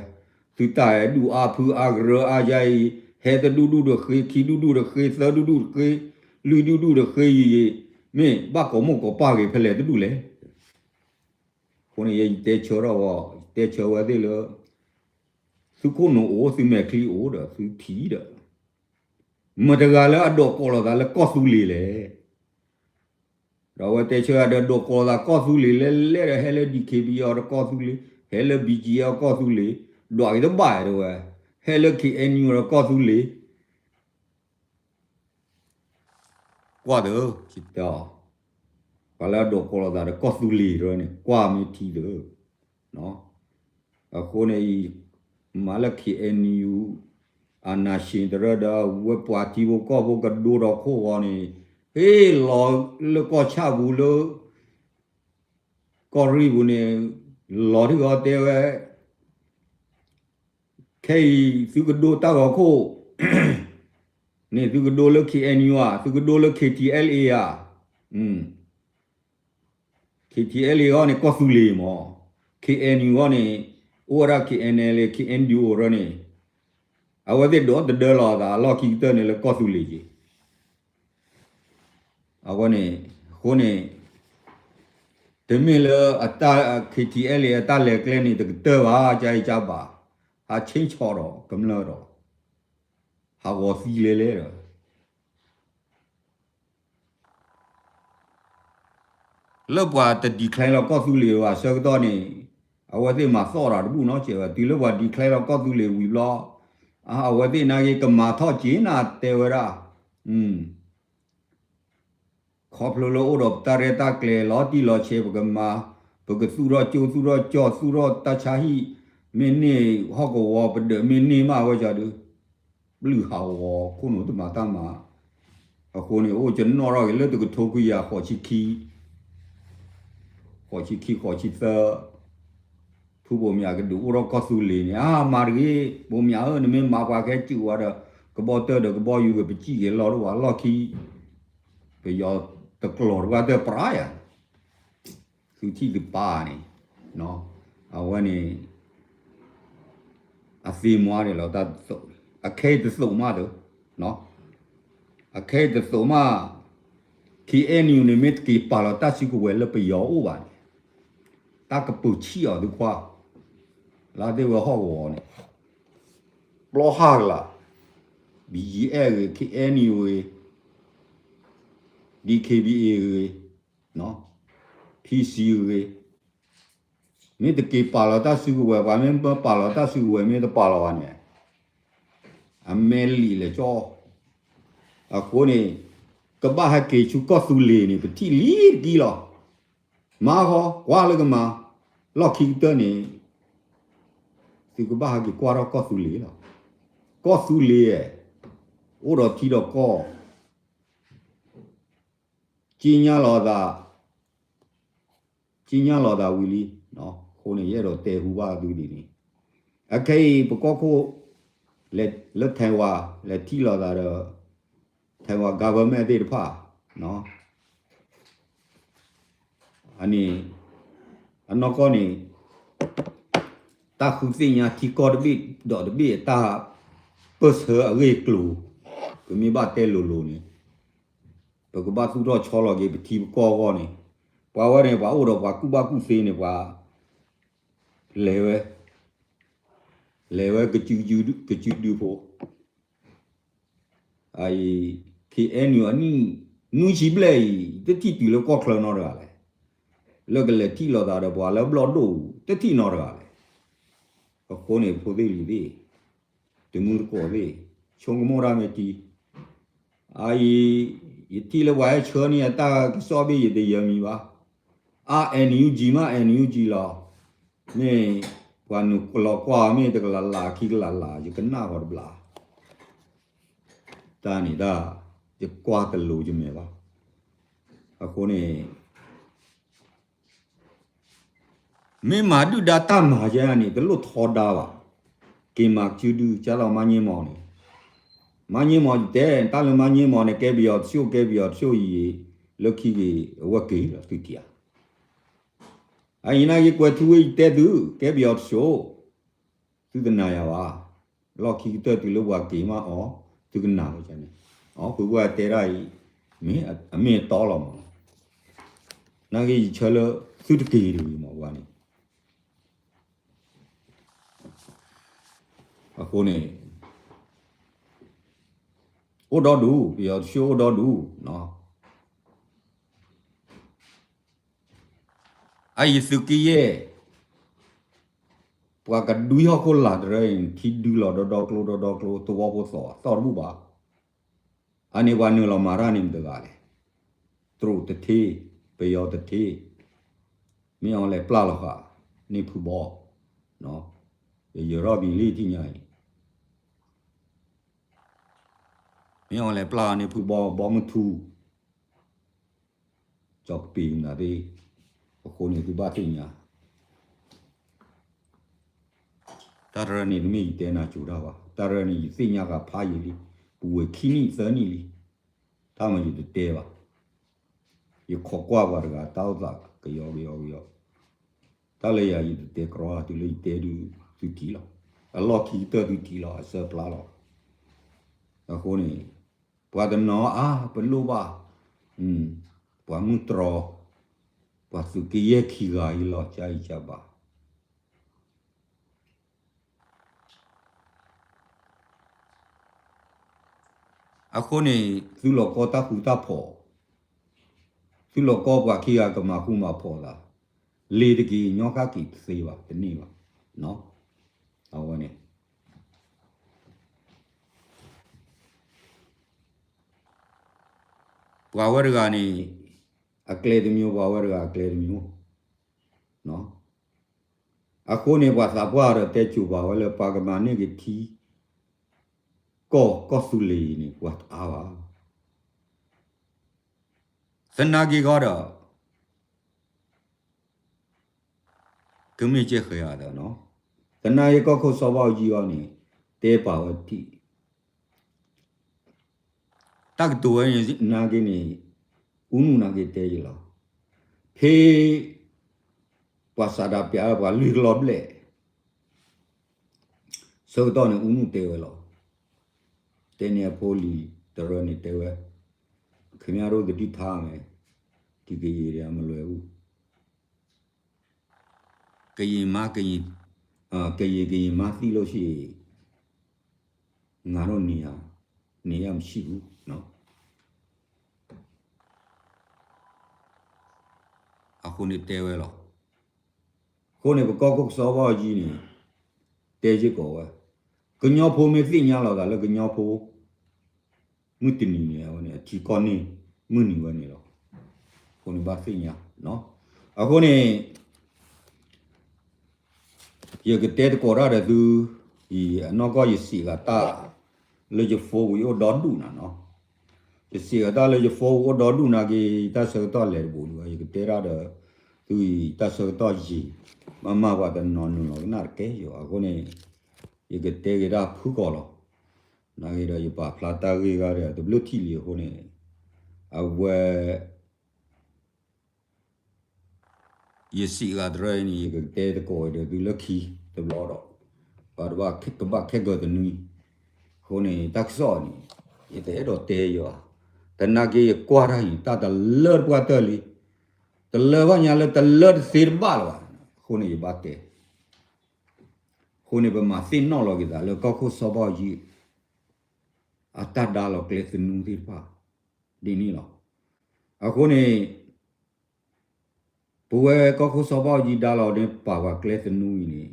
သုတၢ်အဲၣ်ဒူၣ်အါဖုအါကရၢအါယါအံၤ, ဟဲတဒူၣ်ဒူၣ်တဃ့, ခံဒူၣ်ဒူၣ်တဃ့, သၢဒူၣ်ဒူၣ်တဃ့, လွံၢ်ဒူၣ်ဒူၣ်တဃ့အံၤ, မ့ၢ်ဘၣ်ကိးမိၢ်ကိးပၢ်ဂ့ၤဖဲလဲၣ်တဒူၣ်လဲၣ်. အဃိန့ၣ် ယတဲဆၢထီၣ်ဝဲ, တဲဆၢဝဲသ့ၣ်လၢ သုခိၣ်နူာ်အိၣ် သုမဲာ်ချံအိၣ်ဒီး သုထံၣ်ဒီး မတၤတဂၤလၢအဒိးကိးလိာ်သးလၢကီၢ်သူလ့ၤလဲၣ်. ဒီးအဝဲတဲဆၢဒီး ဒိးကိးလိာ်သးကီၢ်သူလ့ၤလဲၣ်လဲၣ်ဒီး ဟဲလၢ DKBA အီၤဒီးကီၢ်သူလ့ၤ, ဟဲလၢ BGF အီၤကီၢ်သူလ့ၤ, ဒွးက့ၤတဘၣ်တဲဝဲ, ဟဲလၢ KNU ဒီးကီၢ်သူလ့ၤ ကွၢ်သၢ, ပှၤလၢအဒိးကိးလိာ်သးဒီးကီၢ်သူလ့ၤတရၢန့ၣ် ကွၢ်မ့ၢ်ထံသၢ. အဃိန့ၣ်အံၤ မၤလၢ KNU အနၢ်ၡ့တရၢဒီး ဝဲပှၤထံဖိကီၢ်ဖိကဒိဒီးခိၣ်ဂီၤန့ၣ် ဟ့ၣ်လီၤလၢကီၢ်ဆၣ်ပူၤလၢ ကီၢ်ရ့ၣ်ပူၤန့ၣ် လီၤထံဂီၤတဲဝဲ ခဲအံၤသုကဒိတၢ်ဂီၤခိၣ် န့ၣ် သုကဒိလၢ KNU ဧါ, သုကဒိလၢ KTLA ဧါ. KTLA အဂီၢ်န့ၣ် ကီၢ်သူလ့ၤမး, KNU အဂီၢ်န့ၣ် အိၣ်ဝဲဒၣ် KNLA KNDO ရၢန့ၣ် အဝဲသ့ၣ်ဒိးတဒၢလီၤအသး အလီၢ်ခံကတၢၢ်န့ၣ်လၢကီၢ်သူလ့ၤက့ၤ အဝဲန့ၣ်, အဃိန့ၣ် တမ့ၢ်လၢ KTLA အတၢ်လဲၤကျဲန့ၣ် တကတၢၢ်ဘၣ် ကၢအံၤကၢဘၣ်, ဟးဆ့ၣ်ဆီၣ်ဒီးကမျၢၢ်ဒီး ဟးဂီၤသံလဲၤလဲၤဒီး လၢပှၤတ declare လီၤကီၢ်သူလ့ၤဘၣ်အဆၢကတီၢ်န့ၣ် အဝဲသ့ၣ်မၤသီၣ်တၢ်တဘူၣ်နီတစဲးဘၣ်, တုၤလၢပှၤ declare လီၤကီၢ်သူလ့ၤဝံၤဘျီ အဝဲသ့ၣ်နာ်က့ကမၤထီၣ်က့ၤနၤတဲဝဲဒၣ် ခီဖျိလၢအိၣ်ဒီးပတၢ်ရဲၣ်တၢ်ကျဲၤလီၤတံၢ်လီၤဆဲး ပကမၤ, ပကသူၣ်ထီၣ်ကၠိ သူၣ်ထီၣ်ကၠီ သူၣ်ထီၣ်တၢ်ဆါဟံၣ်, မ့ၢ်န့ၢ်ဟီၣ်ကဝီၤ ပဒၢးမ့ၢ်န့ၢ်မးဝဲကဒီး ပျုၢ်ဟးဂီၤခိၣ်နူာ်တမၤတၢ်မၤ, အဃိန့ၣ် အိၣ်ကနီၣ်ထီၣ်က့ၤလၢတကထိခွံကယၤဃိးဆံခံ ဃိးဆံခံ ဃိးဆံသၢ ဖုဘိၣ်မၠးကဒုးအိၣ်ထီၣ်ကီၢ်သူလ့ၤန့ၣ် အါမၤတဂ့ၤ, ဘိၣ်မၠးဧၢ နမ့ၢ်မၤပှၤကဟဲစုၣ်ဝဲဒီး ကဘီတၢၢ်ဒီးကဘီယူၤကပစံၣ်က့ၤလီၤတဝဲလီၢ်ခံ, ပယီၤတကျိၤတဝဲတပျၢ်ယၤ သုထံၣ်သုပၢ်န့ၣ်, အဝဲန့ၣ် အသ့မွါန့ၣ်လီၤ, အခဲအံၤတသိးမးတ, အခဲအံၤတသိးမး, KNU န့ၣ် မ့ၢ်တက့ၤပာ်လီၤတၢ်စုကဝဲၤလၢပယီၤအိၣ်ဘၣ်န့ၣ်, တၢ်ကပၢၤဆံၣ်အီၤသုခွါ, လၢသ့ၣ်ဝဲဟီၣ်ကဝီၤန့ၣ်, ပျီဟၣ်ကလာ်, BGF ဂ့ၤ, KNU ဂ့ၤ, DKBA ဂ့ၤ, PC ဂ့ၤ, မ့ၢ်တက့ၤပာ်လီၤတၢ်စုကဝဲၤ, ပှၤမ့ၢ်ပာ်လီၤတၢ်စုကဝဲၤ မ့ၢ်တပာ်လီၤဘၣ်န့ၣ်, အမဲာ်လံာ်လဲၤကၠီ, အဃိန့ၣ် ကဘၣ်ဟဲက့ၤဆူကီၢ်သူလ့ၤန့ၣ် ပထံၣ်လံတကံလီၤ. မၤဃီ ကွၢ်လၢကမၤ, လီၢ်ခံကတၢၢ်န့ၣ် သုကဘၣ်ဟဲက့ၤကွၢ်ထီၣ်ကီၢ်သူလ့ၤလီၤ. ကီၢ်သူလ့ၤ, အိၣ်ဒီးထံဒီးကီၢ် ကြေညာလိာ်သး ကၠံၣ်ညါလိာ်သးဝံၤလံ, အဃိန့ၣ် ယအဲၣ်ဒိးတဲဟူဘၣ်သုဒ်န့ၣ်, အခဲအံၤပကီၢ်ခိၣ် လၢ Taiwan လဲၤထံၣ်လိာ်သးဒီး Taiwan government သ့ၣ်တဖၣ် အန့ၣ် အနီၢ်ကီၢ်န့ၣ် တၢ်ဃုသ့ၣ်ညါထံကီၢ်တဘ့ၣ်ဒီးတဘ့ၣ်အတၢ်ပၢၢ်ဆၢအဂ့ၢ်အကျိၤ, ပမ့ၢ်ဘၣ်တဲလိၤလိၤန့ၣ် ပကဘၣ်သူၣ်ထီၣ်ဆီလီၤက့ၤပထံပကီၢ်အဂီၢ်န့ၣ်, ပှၤဝဲန့ၣ် ပှၤအိၣ်ဒီးပှၤကူၣ်ဘၣ်ကူၣ်သ့န့ၣ် ပှၤ လဲၤဝဲ, လဲၤဝဲ ကစုဒုဖိ အအံၤ ခ့ၣ်အဲၣ်ယူၣ် အနံၣ်နွံဆံဘျဲၣ်အံၤ တထံၣ်တုၤလၢကီၢ်ချၢနီတဂၤလဲၣ်, လၢကလဲၤထံၣ်လိာ်သးဒီးပှၤလၢဘျီၣ်ဒိၣ် တထံၣ်နီတဂၤလဲၣ်, အဃိန့ၣ် ဖိသ့ၣ်လံၤသ့ၣ် တမုၢ်တကိးသ့ၣ် ဆိကမိၣ်တၢ်မ့ၢ်တံၢ်, အအံၤ ယထံၣ်လၢပှၤဟဲဆှၢန့ၢ်အတၢ်ကစီၣ်ဘ့ၣ် ယတယၢမံၤဘၣ်, အ NUG မး NUG လီၤ, မ့ၢ်ပှၤနုာ်လီၤကွၢ်မ့ၢ်တကလးလးခံကလးလး ယကနၣ်ဃီတဘျီ, တၢ်န့ၣ်တၢ် ယကွၢ်တလိၤယမဲာ်ဘၣ်, အဃိန့ၣ် မ့ၢ်မၤဒုၣ်ဒါတၢ်မၤယဲန့ၣ် တလိၣ်ထီဒါဘၣ်, က့ၤမၤကၠူဒု ကၢ်လီၤမါည့မီၤန့ၣ်, မါည့မီၤယတဲ တၢ်လၢမါည့မီၤန့ၣ် ကဲပယီၤတဆိၣ် ကဲပယီၤတဆိၣ်အံၤ လၢခံက့ၤ အဝဲက့ၤလီၤသုထံၣ်ဧါ, အအံၤနာ်က့ၤကွဲၤထူဝ့ယတဲသု ကဲပယီၤတဆိၣ်, သုတနာ်ယၤဘၣ်, လီၢ်ခံကတၢၢ်တုၤလၢပှၤက့ၤမးအီၤ သုကနာ်ဝဲန့ၣ်, အီၤဖုပှၢ်တဲဒၣ်အံၤ အမ့ၢ်အတီလီၤမး, နာ်က့ၤယဆၢလၢ သုတက့ၤတဂ့ၤမးပှၤန့ၣ် အဃိန့ၣ် အိၣ်ဒီဒူၣ် ပယီၤတဆိၣ်အိၣ်ဒီဒူၣ်, အအံၤသုးက့ယဲၢ် ပှၤကဒွံဟီၣ်ခိၣ်လာ်တရၢအံၤ ထံဒုလီၤဒီဒီကျိဒီဒီကျိ သဝီဖိသီၣ်သီၣ်တဘူၣ်ဘၣ်, အန့ၣ်ပှၤနုာ်လီၤမၤတၢ်န့ၣ်မတၤတဂၤလဲၣ်, တရူးတထ့ ပယီၤတထ့, မ့ၢ်အီၤလဲၤပျၢ်လီၤဃာ် န့ၢ်ဖုဘီ, ယယၢၤထီၣ်မံၤလံထံၣ်ညါအံၤ, မ့ၢ်အီၤလဲၤပျၢ်န့ၢ်ဖုဘီ ဘီမုၢ်ထူ ကၠီကပ့ၤနၤသ့, အဃိန့ၣ်သုဘၣ်သ့ၣ်ညါ, တၢ်တရၢန့ၣ်တမ့ၢ်ယတဲနၤကိၤတၢ်ဘၣ်, တၢ်တရၢန့ၣ်ယသ့ၣ်ညါဃာ်ဖးယံာ်လံ, ပူၤဝဲခံနံၣ်သၢနံၣ်လံ, တၢ်မၤယတတဲဘၣ်, ယခိးကွၢ်ပှၤတဂၤတၢ်အိၣ်သးကယီကယီကယီ, တၢ်လၢယၤယတတဲကြီ တုၤလၢယတဲဒုးသုထံၣ်လီၤ, အလီၢ်ခံကတၢၢ်သုထံၣ်လီၤ အဆၢဖျါလီၤ, အဃိန့ၣ် ပှၤတနီၤအါ ပလိၣ်ဘၣ် ပှၤမုၢ်တြီၤ, ပှၤသုးက့ယဲၢ်ခံဂၤအံၤလီၤ ကၢ်အံၤကၢ်ဘၣ်, အဃိန့ၣ် သုလီၤကီတၢ်ဃူတၢ်ဖိး, သုလီၤကီပှၤခံဂၤကမၤဃူမၤဖိးသး, လ့ၤတက့ၤ ညီဃၣ်က့ၤတသ့ဘၣ် တန့ၢ်ဘၣ်, အဝဲန့ၣ် ပှၤဝဲတဂၤန့ၣ် အကျဲတမျိုး ပှၤဝဲတဂၤအကျဲတမျိုး, အဃိန့ၣ် ပှၤသးပှၢ်ဒီးတဲစိၤပာ်ဝဲလၢ ပှၤကမၤန့ၢ်က့ၤထံ ကီၢ်ကီၢ်သူလ့ၤအံၤန့ၣ် ပှၤတအါဘၣ်, သနာ်က့ၤဃီဒီး ကမ့ၢ်ကဲဃဲၤအသးနီၤ, သနာ်က့ၤကီၢ်ခိၣ်စီၤဘၣ်အူကၠံအီၤန့ၣ် တဲပာ်ဝဲထံၣ် တၢ်ကတိၤဝဲန့ၣ်နာ်က့န့ၣ် အူနူၢ်နာ်က့တဲယလီၤ, ဖဲ ပှၤစးဒၣ်ပျးဝဲပှၤလွံၢ်ကလီၢ်ဘျဲၣ် ဆၢကတီၢ်န့ၣ် အူနူၢ်တဲဝဲလီၤ, တဲန့ၣ်အဖိလံၤတရၢန့ၣ်တဲဝဲ, ခင်ဗျားတို့သတိထားမယ်, ဒီကရင်တွေကမလွယ်ဘူး, ကရင်မန်း ကရင်, ကရင် ကရင်မန်းသိလို့ရှိရင် ငါတို့နေရာ နေရာမရှိဘူးနော်, အဃိန့ၣ်တဲဝဲလီၤ, အဃိန့ၣ် ပကီၢ်ခိၣ်စီၤဘၣ်အူကၠံန့ၣ် တဲစ့ၢ်ကီးဝဲ, ကညီဖိမ့ၢ်သ့ၣ်ညါလီၤသးလၢကညီဖိ မုၢ်တနံၤန့ၣ် အဝဲန့ၣ် အထံကီၢ်န့ၣ် မုၢ်နံၤဝဲန့ၣ်လီၤ, အဃိန့ၣ်ဘၣ်သ့ၣ်ညါ, အဃိန့ၣ် ယကတဲသကိးတၢ်ဒီးသု, အံၤအနီၢ်ကီၢ်ယစံးဂၤတၢ် လၢယ phone ဝံၤအိၣ်ဒီဒူၣ်နၤနီၤ, ယစံးဂၤတၢ်လၢယ phone ဝံၤအိၣ်ဒီဒူၣ်နာ်က့ တၢ်ဆၢကတီၢ်လဲၤတဘူးဒံးဘၣ်, ယကတဲတၢ်ဒီး သုးအံၤတၢ်ဆၢကတီၢ်ယံာ်, မ့ၢ်မၤပှၤတနီၤနုာ်လီၤကနၣ်တကဲယိာ်, အဃိန့ၣ် ယကတဲက့ၤတၢ်ဖုၣ်ကိာ်လီၤ. နာ်က့ဒီးယပာ်ဖျါတၢ်ဂ့ၢ်ဂၤဒီး တဘျုးထံၣ်လံအဃိန့ၣ်, အဝဲ ယစံးဂၤတရၢအံၤန့ၣ် ယကတဲသကိးဒီးသုလၢခံတဘျီဒီး, ပှၤတဘၣ်ကဘၣ်ခဲကၢၤတနွံ, အဃိန့ၣ် တၢ်ကစီၣ်န့ၣ် ယတအဲၣ်ဒိးတဲယွၤ, သနာ်က့ယကွၢ်တၢ်အံၤ တၢ်တလၢတပှၢ်တၢၢ်လံ, တလၢဘၣ်ညါလၢတလၢတသ့တဘၣ်လၢၤဘၣ်, အဃိန့ၣ်ယဘၣ်တဲ, အဃိန့ၣ် ပမၤသ့ၣ်နီၣ်လီၤက့ၤသးလၢကီၢ်ခိၣ်စီၤဘၣ်အူကၠံ အတၢ်ဒါလီၤကျဲသနူသ့ၣ်တဖၣ် ဒ်န့ၣ်လီၤ. အဃိန့ၣ် ပဝဲကီၢ်ခိၣ်စီၤဘၣ်အူကၠံဒါလီၤန့ၣ် ပာ်ပှၤကျဲသနူအံၤန့ၣ်,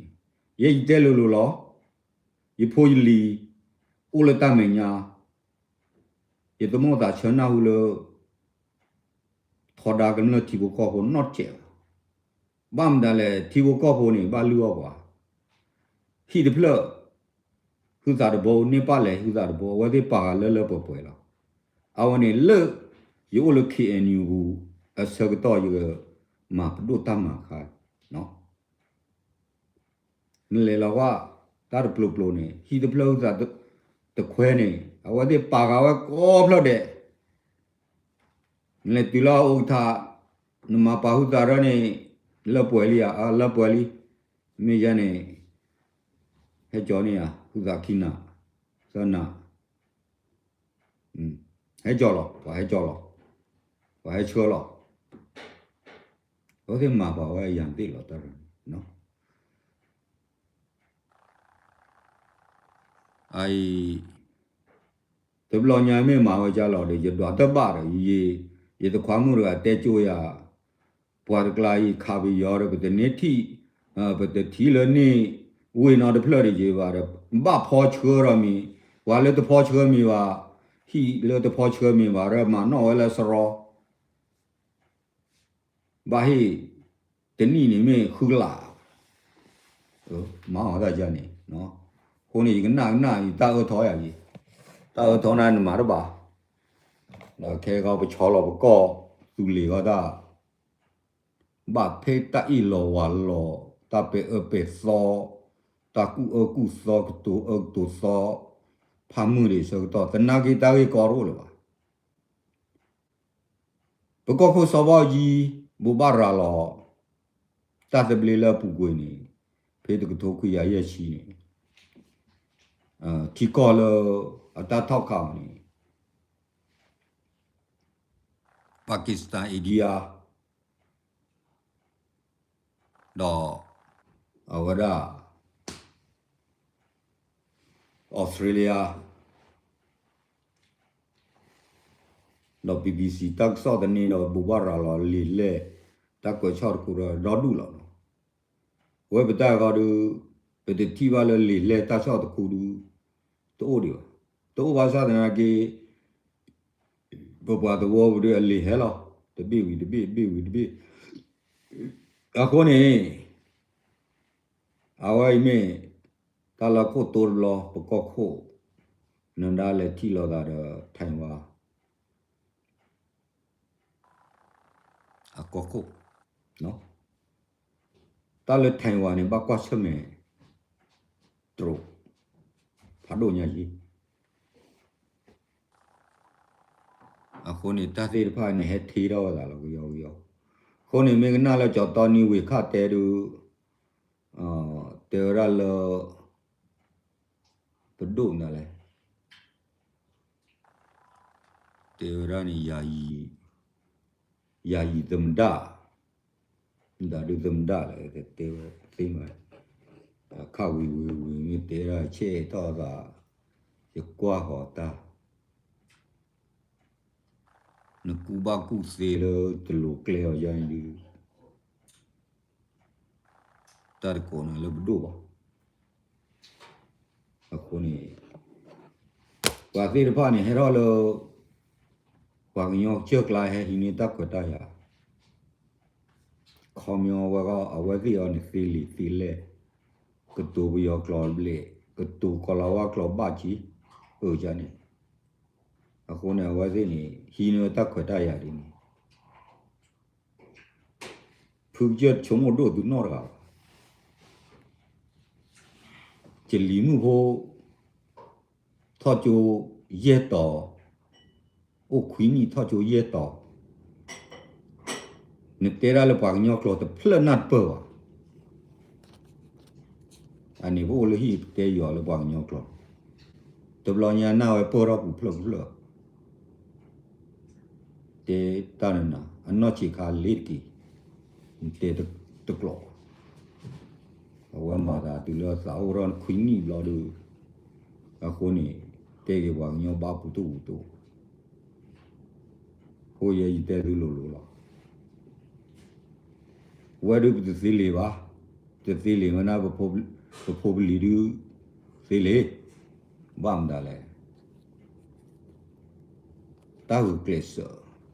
ယဲယတဲလိၤလိၤလီၤ. ယဖိယလံၤ အိၣ်လၢတၢ်မဲာ်ညါ, ယသမီၣ်သးဆၢနၢ်ဟူလၢ ထီဒါကမျၢၢ်ထံဖိကီၢ်ဖိနီတစဲးဘၣ်. ဘၣ်မတၤလဲၣ် ထံဖိကီၢ်ဖိန့ၣ် ဘၣ်လုၢ်အီၣ်ပှၤ, ဟံၣ်တဖျၢၣ် ဟုသးတဘိ န့ၢ်ပၣ်လဲၣ်ဟုသးတဘိ အဝဲသ့ၣ်ပာ်ဃာ်လၢလၢပှဲၤပှဲၤလီၤ. အဝဲန့ၣ်လၢ ယအိၣ်လၢ ခ့ၣ်အဲၣ်ယူၣ် ပူၤ အဆၢကတီၢ်ယက မၤပဒိၣ်တၢ်မၤခါ နလဲၤလီၤဝဲ တၢ်တပျိၤပျိၤန့ၣ် ဟံၣ်တဖျၢၣ်ဟုသးတခွဲန့ၣ် အဝဲသ့ၣ်ပာ်ဃာ်ဝဲကိးဖျၢၣ်ဒဲး, နလဲၤတုၤလၢအအိၣ်ကထါ နမၤပာ်ဟုသးရၢန့ၣ် လၢပှဲၤလံဧါ, လၢပှဲၤလံ, မ့ၢ်ယဲန့ၣ် ဟဲကၠီန့ၣ်ဧါ ဟုသးခံနၤ သၢနၤ ဟဲကၠီလီၤ ပှၤဟဲကၠီလီၤ ပှၤဟဲဆှၢလီၤ. အဝဲသ့ၣ်မၤပာ်ဝဲယၤသ့ၣ်လီၤတၢ်န့ၣ် အံၤ တဘျီညါမ့ၢ်မၤဝဲကၠါလီၤဒီး ယဒွးတဘၣ်ဒီး ယသခွါမုၣ်တဂၤတဲကၠိယၤ, ပှၤတကျါအံၤခးပယီၤဒီး ပတန့ၢ်ထံၣ်, ပတထံၣ်လၢန့ၢ်ဝ့ၢ်နီတဖျၢၣ်တယံၤဘၣ်ဒီး ဘၣ်ဖီဆှၢဒီးမံၤ, ပှၤလၢတဖီဆှၢမံၤဘၣ်, ဟံၣ်လၢတဖီဆှၢမံၤဘၣ်ဒီး မၤနီၣ်ဝဲလၢစရီ ဘၣ်ဟ့ၣ် တနံၣ်န့ၣ်မ့ၢ်ဃုကလး, မၤအီၤတၢ်ယၤန့ၣ်, အဃိန့ၣ် ယကနၣ်ကနၣ်အံၤ တၢ်အၢထီယၤလံ, တၢ်အၢထီန့ၣ်နမၤတဘၣ်, ဒီးခဲကီးပဆီလီၤပကီၢ်သူလ့ၤဃီတၢ်, ဘၣ်ဖဲတၢ်အ့ၣ်လိာ်ဝၤလိာ်, တၢ်ပဲာ်အၢပဲာ်သီ, တၢ်ကူၣ်အၢကူၣ်သီ ကတိၤအၢကတိၤသီ, ဖးမုၢ်ဒံးဆၢကတီၢ် သနာ်က့တၢ်ဂ့ၢ်ကီတအိၣ်လၢၤဘၣ်. ပကီၢ်ခိၣ်စီၤဘၣ်အူကၠံ ဘိးဘၣ်ရၤလီၤ တၢ်သဘျ့လၢအပူၤကွံာ်န့ၣ် ဖဲတကထိခွံကယၤယဲၢ်ဆံန့ၣ် ထံကီၢ်လၢအတၢ်ထီၣ်ခးအီၤန့ၣ် Pakistan, India ဒီးအဝဲဒၣ် Australia ဒီး BBC တၢ်ကစီၣ်သန့ဒီး ဘိးဘၣ်ရၤလီၤလံာ်လဲၢ် တၢ်ကွဲးဆီၣ်တခူဒီးဒီဒူၣ်လီၤ. အဝဲပတၢ်ဂီၤဒီး ပတထံၣ်ဘၣ်လၢလံာ်လဲၢ်တၢ်ဆီၣ်တခူဒီး တအိၣ်ဒံးဘၣ်. တအိၣ်ဘၣ်ဆၣ်သနာ်က့ ပပှၤသဝီပူၤဒီးအလံာ်ဟဲလီၤ တဘ့ၣ်ဝံၤတဘ့ၣ် ဘ့ၣ်ဝံၤတဘ့ၣ်. အဃိန့ၣ် အဝဲအံၤမ့ၢ် တၢ်လၢခိၣ်တိတဘျီ ပကီၢ်ခိၣ် နဒါလဲၤထံၣ်လိာ်သးဒီး Taiwan အကီၢ်ခိၣ်, တၢ်လၢ Taiwan န့ၣ် ဘၣ်ကွၢ်ဆၢၣ်မဲာ် တြိာ် ဖးဒိၣ်ညါယံၤ. အဃိန့ၣ် တၢ်သ့ၣ်တဖၣ်န့ၣ် ဟဲထံထီၣ်ဝဲသးလီၤ ကယီကယီ. အဃိန့ၣ် မ့ၢ်ကနၣ်လၢကၠီတီနံဝ့ၢ်ခၣ်တဲဒုး တဲဝဲဒၣ်လၢ ပဒိၣ်မနုၤလဲၣ်, တဲဝဲဒၣ်န့ၣ် ယာယီသမ္မတ, မတၤဒုးသမ္မတလဲၣ် တဲဝဲသ့မး, ခၣ်ဝံၤဝံၤဝံၤမ့ၢ်တဲဒၣ်ဆဲးထီၣ်သး, ယကွၢ်ဃီၤတၢ် နကူဘၣ်ကူသ့လၢတလိၤကျဲအီၤယါအံၤဒုး တၢ်တကိးန့ၣ်လၢပဒိၣ်ဘၣ်. အဃိန့ၣ် ပှၤသ့ၣ်တဖၣ်န့ၣ် ဟဲထီၣ်လၢ ပှၤကညီကစၢၢ်ကျါဟဲဟံးန့ၢ်တၢ်ခွဲးတၢ်ယာ် ခီပညီဝဲဂီၢ် အဝဲသ့ၣ်အီၤန့ၣ် သ့လံာ်သ့လဲၢ်, ကတိၤပယီၤကျိာ်ဘျဲၣ်, ကတိၤကီၤလၤဝါကျိာ်ဘၣ်ကံ, အၢယါန့ၣ်, အဃိန့ၣ် အဝဲသ့ၣ်န့ၣ် ဟံးန့ၢ်တၢ်ခွဲးတၢ်ယာ်ဒ်န့ၣ် ဖုကစၢၢ်တဆိကမိၣ်ဒိၣ်သုနီတဂၤဘၣ်. ကလံၤမုၣ်ဖိ ထီၣ်ကၠိယဲၢ်တီၤ, အိၣ်ခွံနံၣ်ထီၣ်ကၠိယဲၢ်တီၤ, နတဲဒၣ်လၢပှၤကညီကျိာ်တဖျၢၣ်နၢ်တပၢၢ်ဘၣ်. အန့ၣ်ပအိၣ်လၢဟံၣ်ပတဲယီၤလၢပှၤကညီကျိာ်, တဘျီညါနၢ်ဝဲပၢၢ်ထီၣ်ပူၤဖျၢၣ်ဖျၢၣ် တဲတၢ်နနၤ အနီၢ်ဆံးခါလ့တက့ၤ, နတဲတကျိာ်ဘၣ်. အဝဲမၤသးတုၤလၢသးအိၣ်ထီၣ်ခွံနံၣ်ဘျီဒီး, အဃိန့ၣ် တဲက့ၤပှၤကညီဘါပူၤတအိၣ်ပူၤတအိၣ်, အဃိယဲယတဲသုလိၤလိၤလီၤ. ဝဲဒုးပတသ့လံာ်ဘၣ်, တသ့လံာ်မ့ၢ်နၤ, ပဖိပလံၤဒုး သ့လံာ်, ဘၣ်မတၤလဲၣ်, တၢ်ဂုာ်ကျဲးစၢး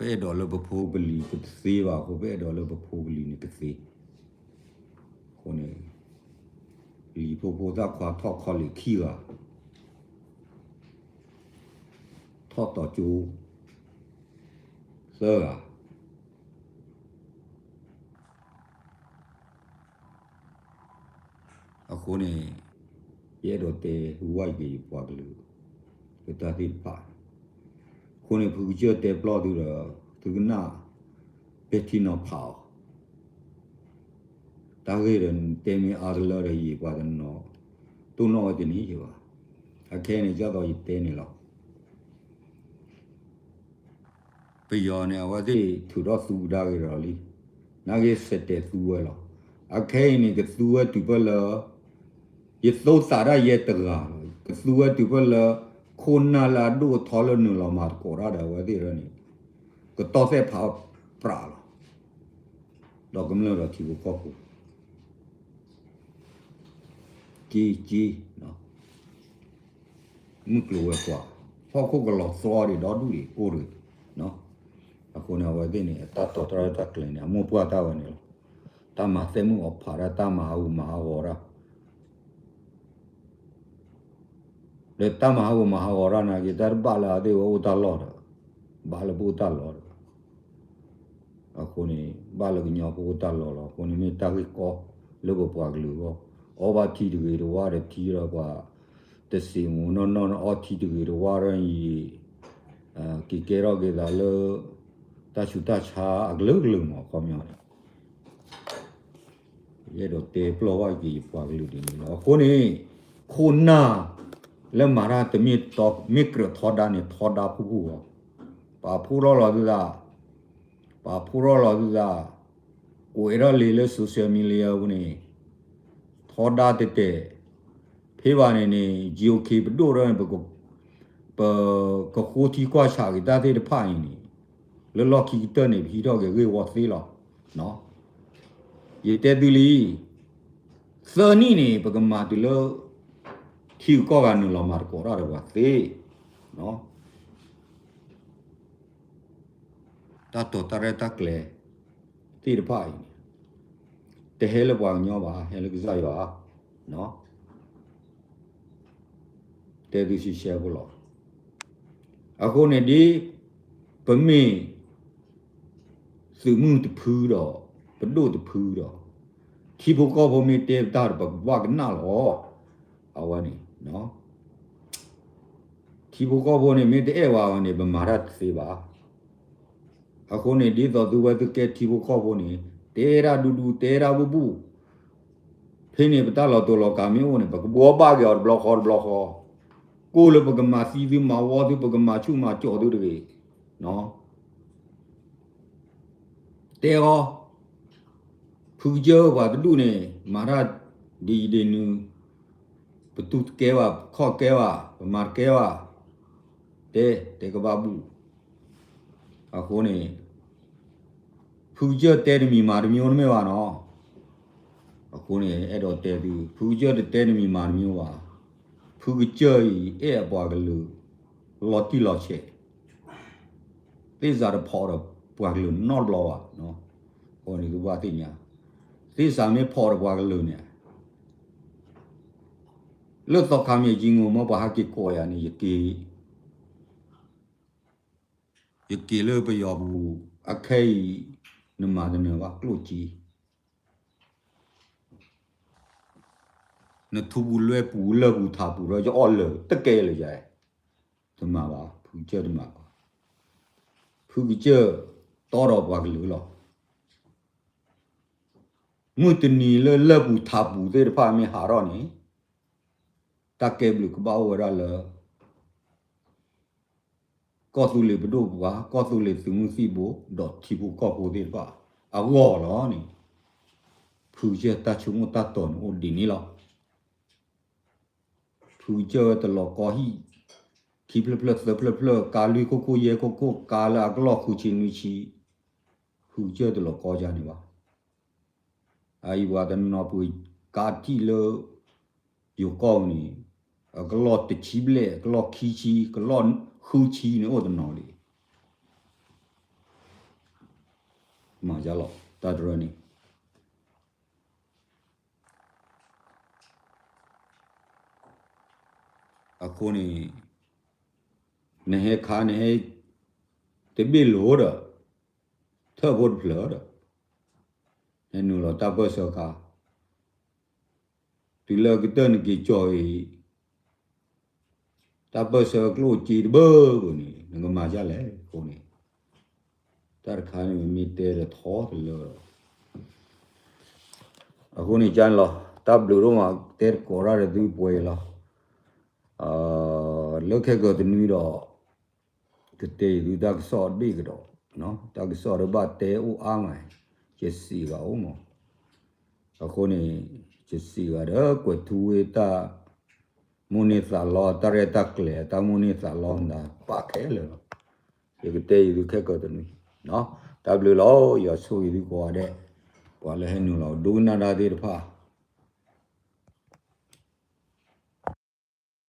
ပအဲၣ်ဒိးလၢပဖိပလံၤပတသ့ဘၣ်အဃိ ပအဲၣ်ဒိးလၢပဖိပလံၤန့ၣ်ကသ့, အဃိန့ၣ် လံၤဖိဖိသၣ်ခွါထီၣ်ခီလ့ၣ်ခံဂၤ, ထီၣ်တီၤကၠိ သၢဂၤ အဃိန့ၣ် ယအဲၣ်ဒိးတဲဝဲက့ၤယပှၤကလုာ် လၢတၢ်သ့ၣ်တဖၣ်, အဃိန့ၣ် ဖုကစၢၢ်တဲပျီၢ်သုဒီး သုကနၣ် ပဲာ်ထံနီၤဖးအီၤ, တၢ်ဂ့ၢ်ဒီးတဲမ့ၢ်အါတလၢဒီးယံာ်ပှၤတနီၤ တိၢ်နီၣ်ဝဲတန့ၢ်ယဘၣ်, အခဲအံၤန့ၣ် ဒ်သိးယတဲန့ၣ်လီၤ. ပယီၤန့ၣ် အဝဲသ့ၣ်ထုးထီၣ်သူကဒါက့ၤဒီးလံ, နာ်က့ စဲးတဲာ်သူဝဲလီၤ. အခဲအံၤန့ၣ် ကသူဝဲတုၤဖဲလၢ ယသိသးဒၣ်ယဲတဂၤလီၤ. ကသူဝဲတုၤဖဲလၢ ခိၣ်နၢ်လၢအဒိၣ်အထီလၢနုာ်လီၤမၤသကိးတၢ်ဒီးအဝဲသ့ၣ်ဒီးန့ၣ် ကတီၢ်သဲၣ်ဖးပြးလီၤ. ဒီးကမျၢၢ်ဒီးထံဖိကီၢ်ဖိ က့က့ မုၢ်ကျိၤဝဲၤကွာ်, ဟီၣ်ခိၣ်ကလီၤသီဒံးဒီဒူၣ်ဒံးအိၣ်တဂ့ၤ. အဃိန့ၣ် အဝဲသ့ၣ်န့ၣ် အတၢ်တီတၢ်ရဲၣ်တၢ်ကျဲၤန့ၣ် အမိၢ်ပှၢ်တၢ်ဝဲန့ၣ်လီၤ. တၢ်မၤသဲမုၣ်အီၤဖးဒၣ် တၢ်မၤဟးဂူာ်မၤဟးဂီၤတၢ် ဒီးတၢ်မၤဟးဂူာ်မၤဟးဂီၤတၢ်နာ်က့ တၢ်တဘၣ်လၢအဝဲသ့ၣ်အိၣ်တၢ်လီၢ်ဒီး ဘၣ်လၢပအိၣ်တၢ်လီၢ်ဒီး အဃိန့ၣ် ဘၣ်လၢကညီဖိအိၣ်တၢ်လီၢ်လီၤ. အဃိန့ၣ်မ့ၢ်တၢ်ဂ့ၢ်ကီလၢပပှၤကလုာ်အဂီၢ်, အီၣ်ဘၣ်ထံတဂ့ၤတဝါဒီးထံဒီးပှၤ တစံးမူနီၢ်နီၢ်အီထံတဂ့ၤတဝါဒီးအံၤ က့ၤကဲထီၣ်က့ၤသးလၢ တၢ်ဆူးတၢ်ဆါအကလုာ်ကလုာ်မး အခီပညီန့ၣ် ယအဲၣ်ဒိးတဲပျီၢ်ဝဲက့ၤယပှၤကလုာ်ဒ်န့ၣ်လီၤ. အဃိန့ၣ် ခိၣ်နၢ်လၢမၤတၢ်တမ့ၢ်တီ မ့ၢ်ကြၢးထီဒါန့ၣ် ထီဒါဖုၣ်ဖုၣ်အီၤ, ပာ်ဖှိၣ်ထီၣ်လီၤသုသး, ပာ်ဖှိၣ်ထီၣ်လီၤသုသး, ကွဲးထီၣ်လံာ်လၢ social media ပူၤန့ၣ် ထီဒါတဲာ်တဲာ်, ဖဲဘၣ်န့ၣ်န့ၣ် GOK ပဒိၣ်ထီၣ်န့ၣ် ပကဃိထံကွၢ်ဆးက့ၤတၢ်သ့ၣ်တဖၣ်အံၤန့ၣ် လၢလီၢ်ခံကတၢၢ်န့ၣ် ပဟံးထီၣ်က့ၤဂ့ၢ်ဝီသ့လီၤ. ယတဲသုလံ, သၢနံၣ်န့ၣ် ပကမၤတုၤလၢ ထံဂုၤကီၢ်ဂၤနုာ်လီၤမၤသကိးတၢ်ဒီးပှၤသ့ တၢ်တီၤတၢ်ရဲၣ်တၢ်ကျဲၤသ့ၣ်တဖၣ်အံၤန့ၣ် တဟဲလၢပှၤကညီဘၣ်, ဟဲလၢကစၢ်ယွၤ, တဲသုရှဲရှဲဖိလီၤ. အဃိန့ၣ်ဒ် ပမ့ၢ် သုးမုၢ်တဖုဒီး ပဒိၣ်တဖုဒီး ထံဖိကီၢ်ဖိမ့ၢ်တဲပတၢ်ဒီး ပကဘၣ်ကနၣ်လီၤ. အဝဲန့ၣ် ထံဖိကီၢ်ဖိန့ၣ် မ့ၢ်တအဲၣ်ဝဲအီၤန့ၣ် ပမၤတၢ်တသ့ဘၣ်. အဃိန့ၣ် ဒ်သိးသုဝဲသုကဲထံဖိကီၢ်ဖိန့ၣ် တဲဒၣ်ဒူဒူ တဲဒၣ်ဘူၣ်ဘူၣ်, ဖဲန့ၣ်ပတၢ်လီၤတူာ်လီၤကာ်မ့ၢ်အိၣ်န့ၣ် ပကဘှီဘၣ်က့ၤအီၤတဘျီဃီတဘျီဃီ, ကိၣ်လၢပကမၤသံသုမၤဝီသု ပကမၤဆူၣ်မၤကၠီၤသုတဂ့ၤ. တဲအီၤ, ဖုကစၢၢ်ပှၤတဒူၣ်န့ၣ် မၤတၢ်ဒ်အံၤဒ်နုၤ, ပတူၢ်တကဲဘၣ် ပခီၣ်တကဲဘၣ် ပမၤတကဲဘၣ်, တဲ တဲကဘၣ်ဘူၣ်. အဃိန့ၣ် ဖုကစၢၢ်တဲတမံၤမၤတမံၤတမ့ၢ်ဘၣ်နီၤ. အဃိန့ၣ် အဲၣ်ဒိးတဲသု ဖုကစၢၢ်တတဲတမံၤမၤတမံၤဘၣ်. ဖုကစၢၢ်အံၤ အဲၣ်အပှၤကလုာ် လီၤတံၢ်လီၤဆဲး, သ့ၣ်စးတဖီၣ်ဒီးပှၤကလုာ်နီတဘျီဘၣ်. အဃိန့ၣ်သုဘၣ်သ့ၣ်ညါ, သ့ၣ်စးမ့ၢ်ဖီၣ်ဒီးပှၤကလုာ်န့ၣ် လၢသီခါမ့ၢ်ကံငိၢ်မ့ၢ်ပှၤဟးက့ၤကိးယၤန့ၣ် ယက့ၤ ယက့ၤလၢပယီၤပူၤ အခဲအံၤ နမၤတနၢၤဘၣ်ကျိၣ်စ့ နထူပူၤလွဲပူၤလၢၢ်ပူၤထးပူၤဒီး ယအီၣ်လၢာ်တကဲလၢၤယဲ, တမၤဘၣ်, ဖုကစၢၢ်တမၤဘၣ်, ဖုကစၢၢ်တီဒီးပှၤကလုာ်လီၤ. မုၢ်တနံၤလၢလၢၢ်ပူၤထးပူၤသ့ၣ်တဖၣ်မ့ၢ်ဟးထီၣ်န့ၣ်, တၢ်ကဲဘျုးကဘၣ်အိၣ်ဝဲဒၣ်လၢ ကီၢ်သူလ့ၤပဒိၣ်ပှၤ, ကီၢ်သူလ့ၤသုးမုၢ်သံၣ်ဘိ ဒီးထံဖိကီၢ်ဖိသ့ၣ်တဖၣ်အဂီၢ်လီၤန့ၣ်, ဖုကစၢၢ်တၢ်ဆိကမိၣ်တၢ်တီၤန့ၣ်အိၣ်ဒ်န့ၣ်လီၤ. ဖုကစၢၢ်ဝဲတလီၤကီဟံၣ် ခံဖျၢၣ်ဖျၢၣ်သၢဖျၢၣ်ဖျၢၣ် ကါလွံၢ်ခိၣ်ခိၣ်ယဲၢ်ခိၣ်ခိၣ် ကါလၢအကလီၢ်ဃုဆံနွံဆံ, ဖုကစၢၢ်တလီၤကီယါန့ၣ်ဘၣ်. အအံၤပှၤတနီၤပှ့ၤကါထံၣ်လၢ ယိၤကီၢ်န့ၣ် အကလီၢ်တဆံဘျဲၣ် အကလီၢ်ခံဆံ ကလီၢ်ဃုဆံန့ၣ်အိၣ်တနီၤလံ. မၤယါလီၤ တၢ်တရၢန့ၣ် အဃိန့ၣ် နဟဲခါန့ၣ် တဘ့ၣ်လိၤဒီး ထၢၣ်ဖိတဖျၢၣ်ဒီး ဟဲနုာ်လီၤတၢ်ပၢၢ်ဆၢခါ, တုၤလၢကတၢၢ်နက့ၤကၠီၤအံၤ တၢ်ပၢၢ်ဆၢကျိၣ်စ့တဘၢဘၢန့ၣ် နကမၤဒ်လဲၣ်. အဃိန့ၣ် တၢ်တခါန့ၣ် မ့ၢ်တဲဒီးထီတလၢလီၤ. အဃိန့ၣ်ကန့ၣ်လီၤ. တၢ်ဘျုးဒိၣ်မး တဲသကိးတၢ်ဒီးသုပှဲၤလီၤ. လၢခဲကၢၤတနွံဒီး ကတဲာ်သုတၢ်ကစီၣ်ဒ့ၣ်ကဒီး, တၢ်ကစီၣ်ဒီးဘၣ်တဲအိၣ်အါမး, ယစံးဂၤအိၣ်မး. အဃိန့ၣ် ယစံးဂၤဒီးကွဲးထူဝ့တၢ် မိၣ်န့ၢ်သးလီ တၢ်ရဲၣ်တၢ်ကျဲၤ တၢ်မိၣ်န့ၢ်သးလီနၤပာ်ခဲလၢာ်လီၤ. ယကတဲာ်သုခဲကၢၤတနွံ, တၢ်ဘျုးလီၤ. ယွၤဆိၣ်ဂ့ၤသုကိးဂၤဒဲး, ပှၤလၢဟဲနုာ်လီၤဒိကနၣ်တၢ်သ့ၣ်တဖၣ်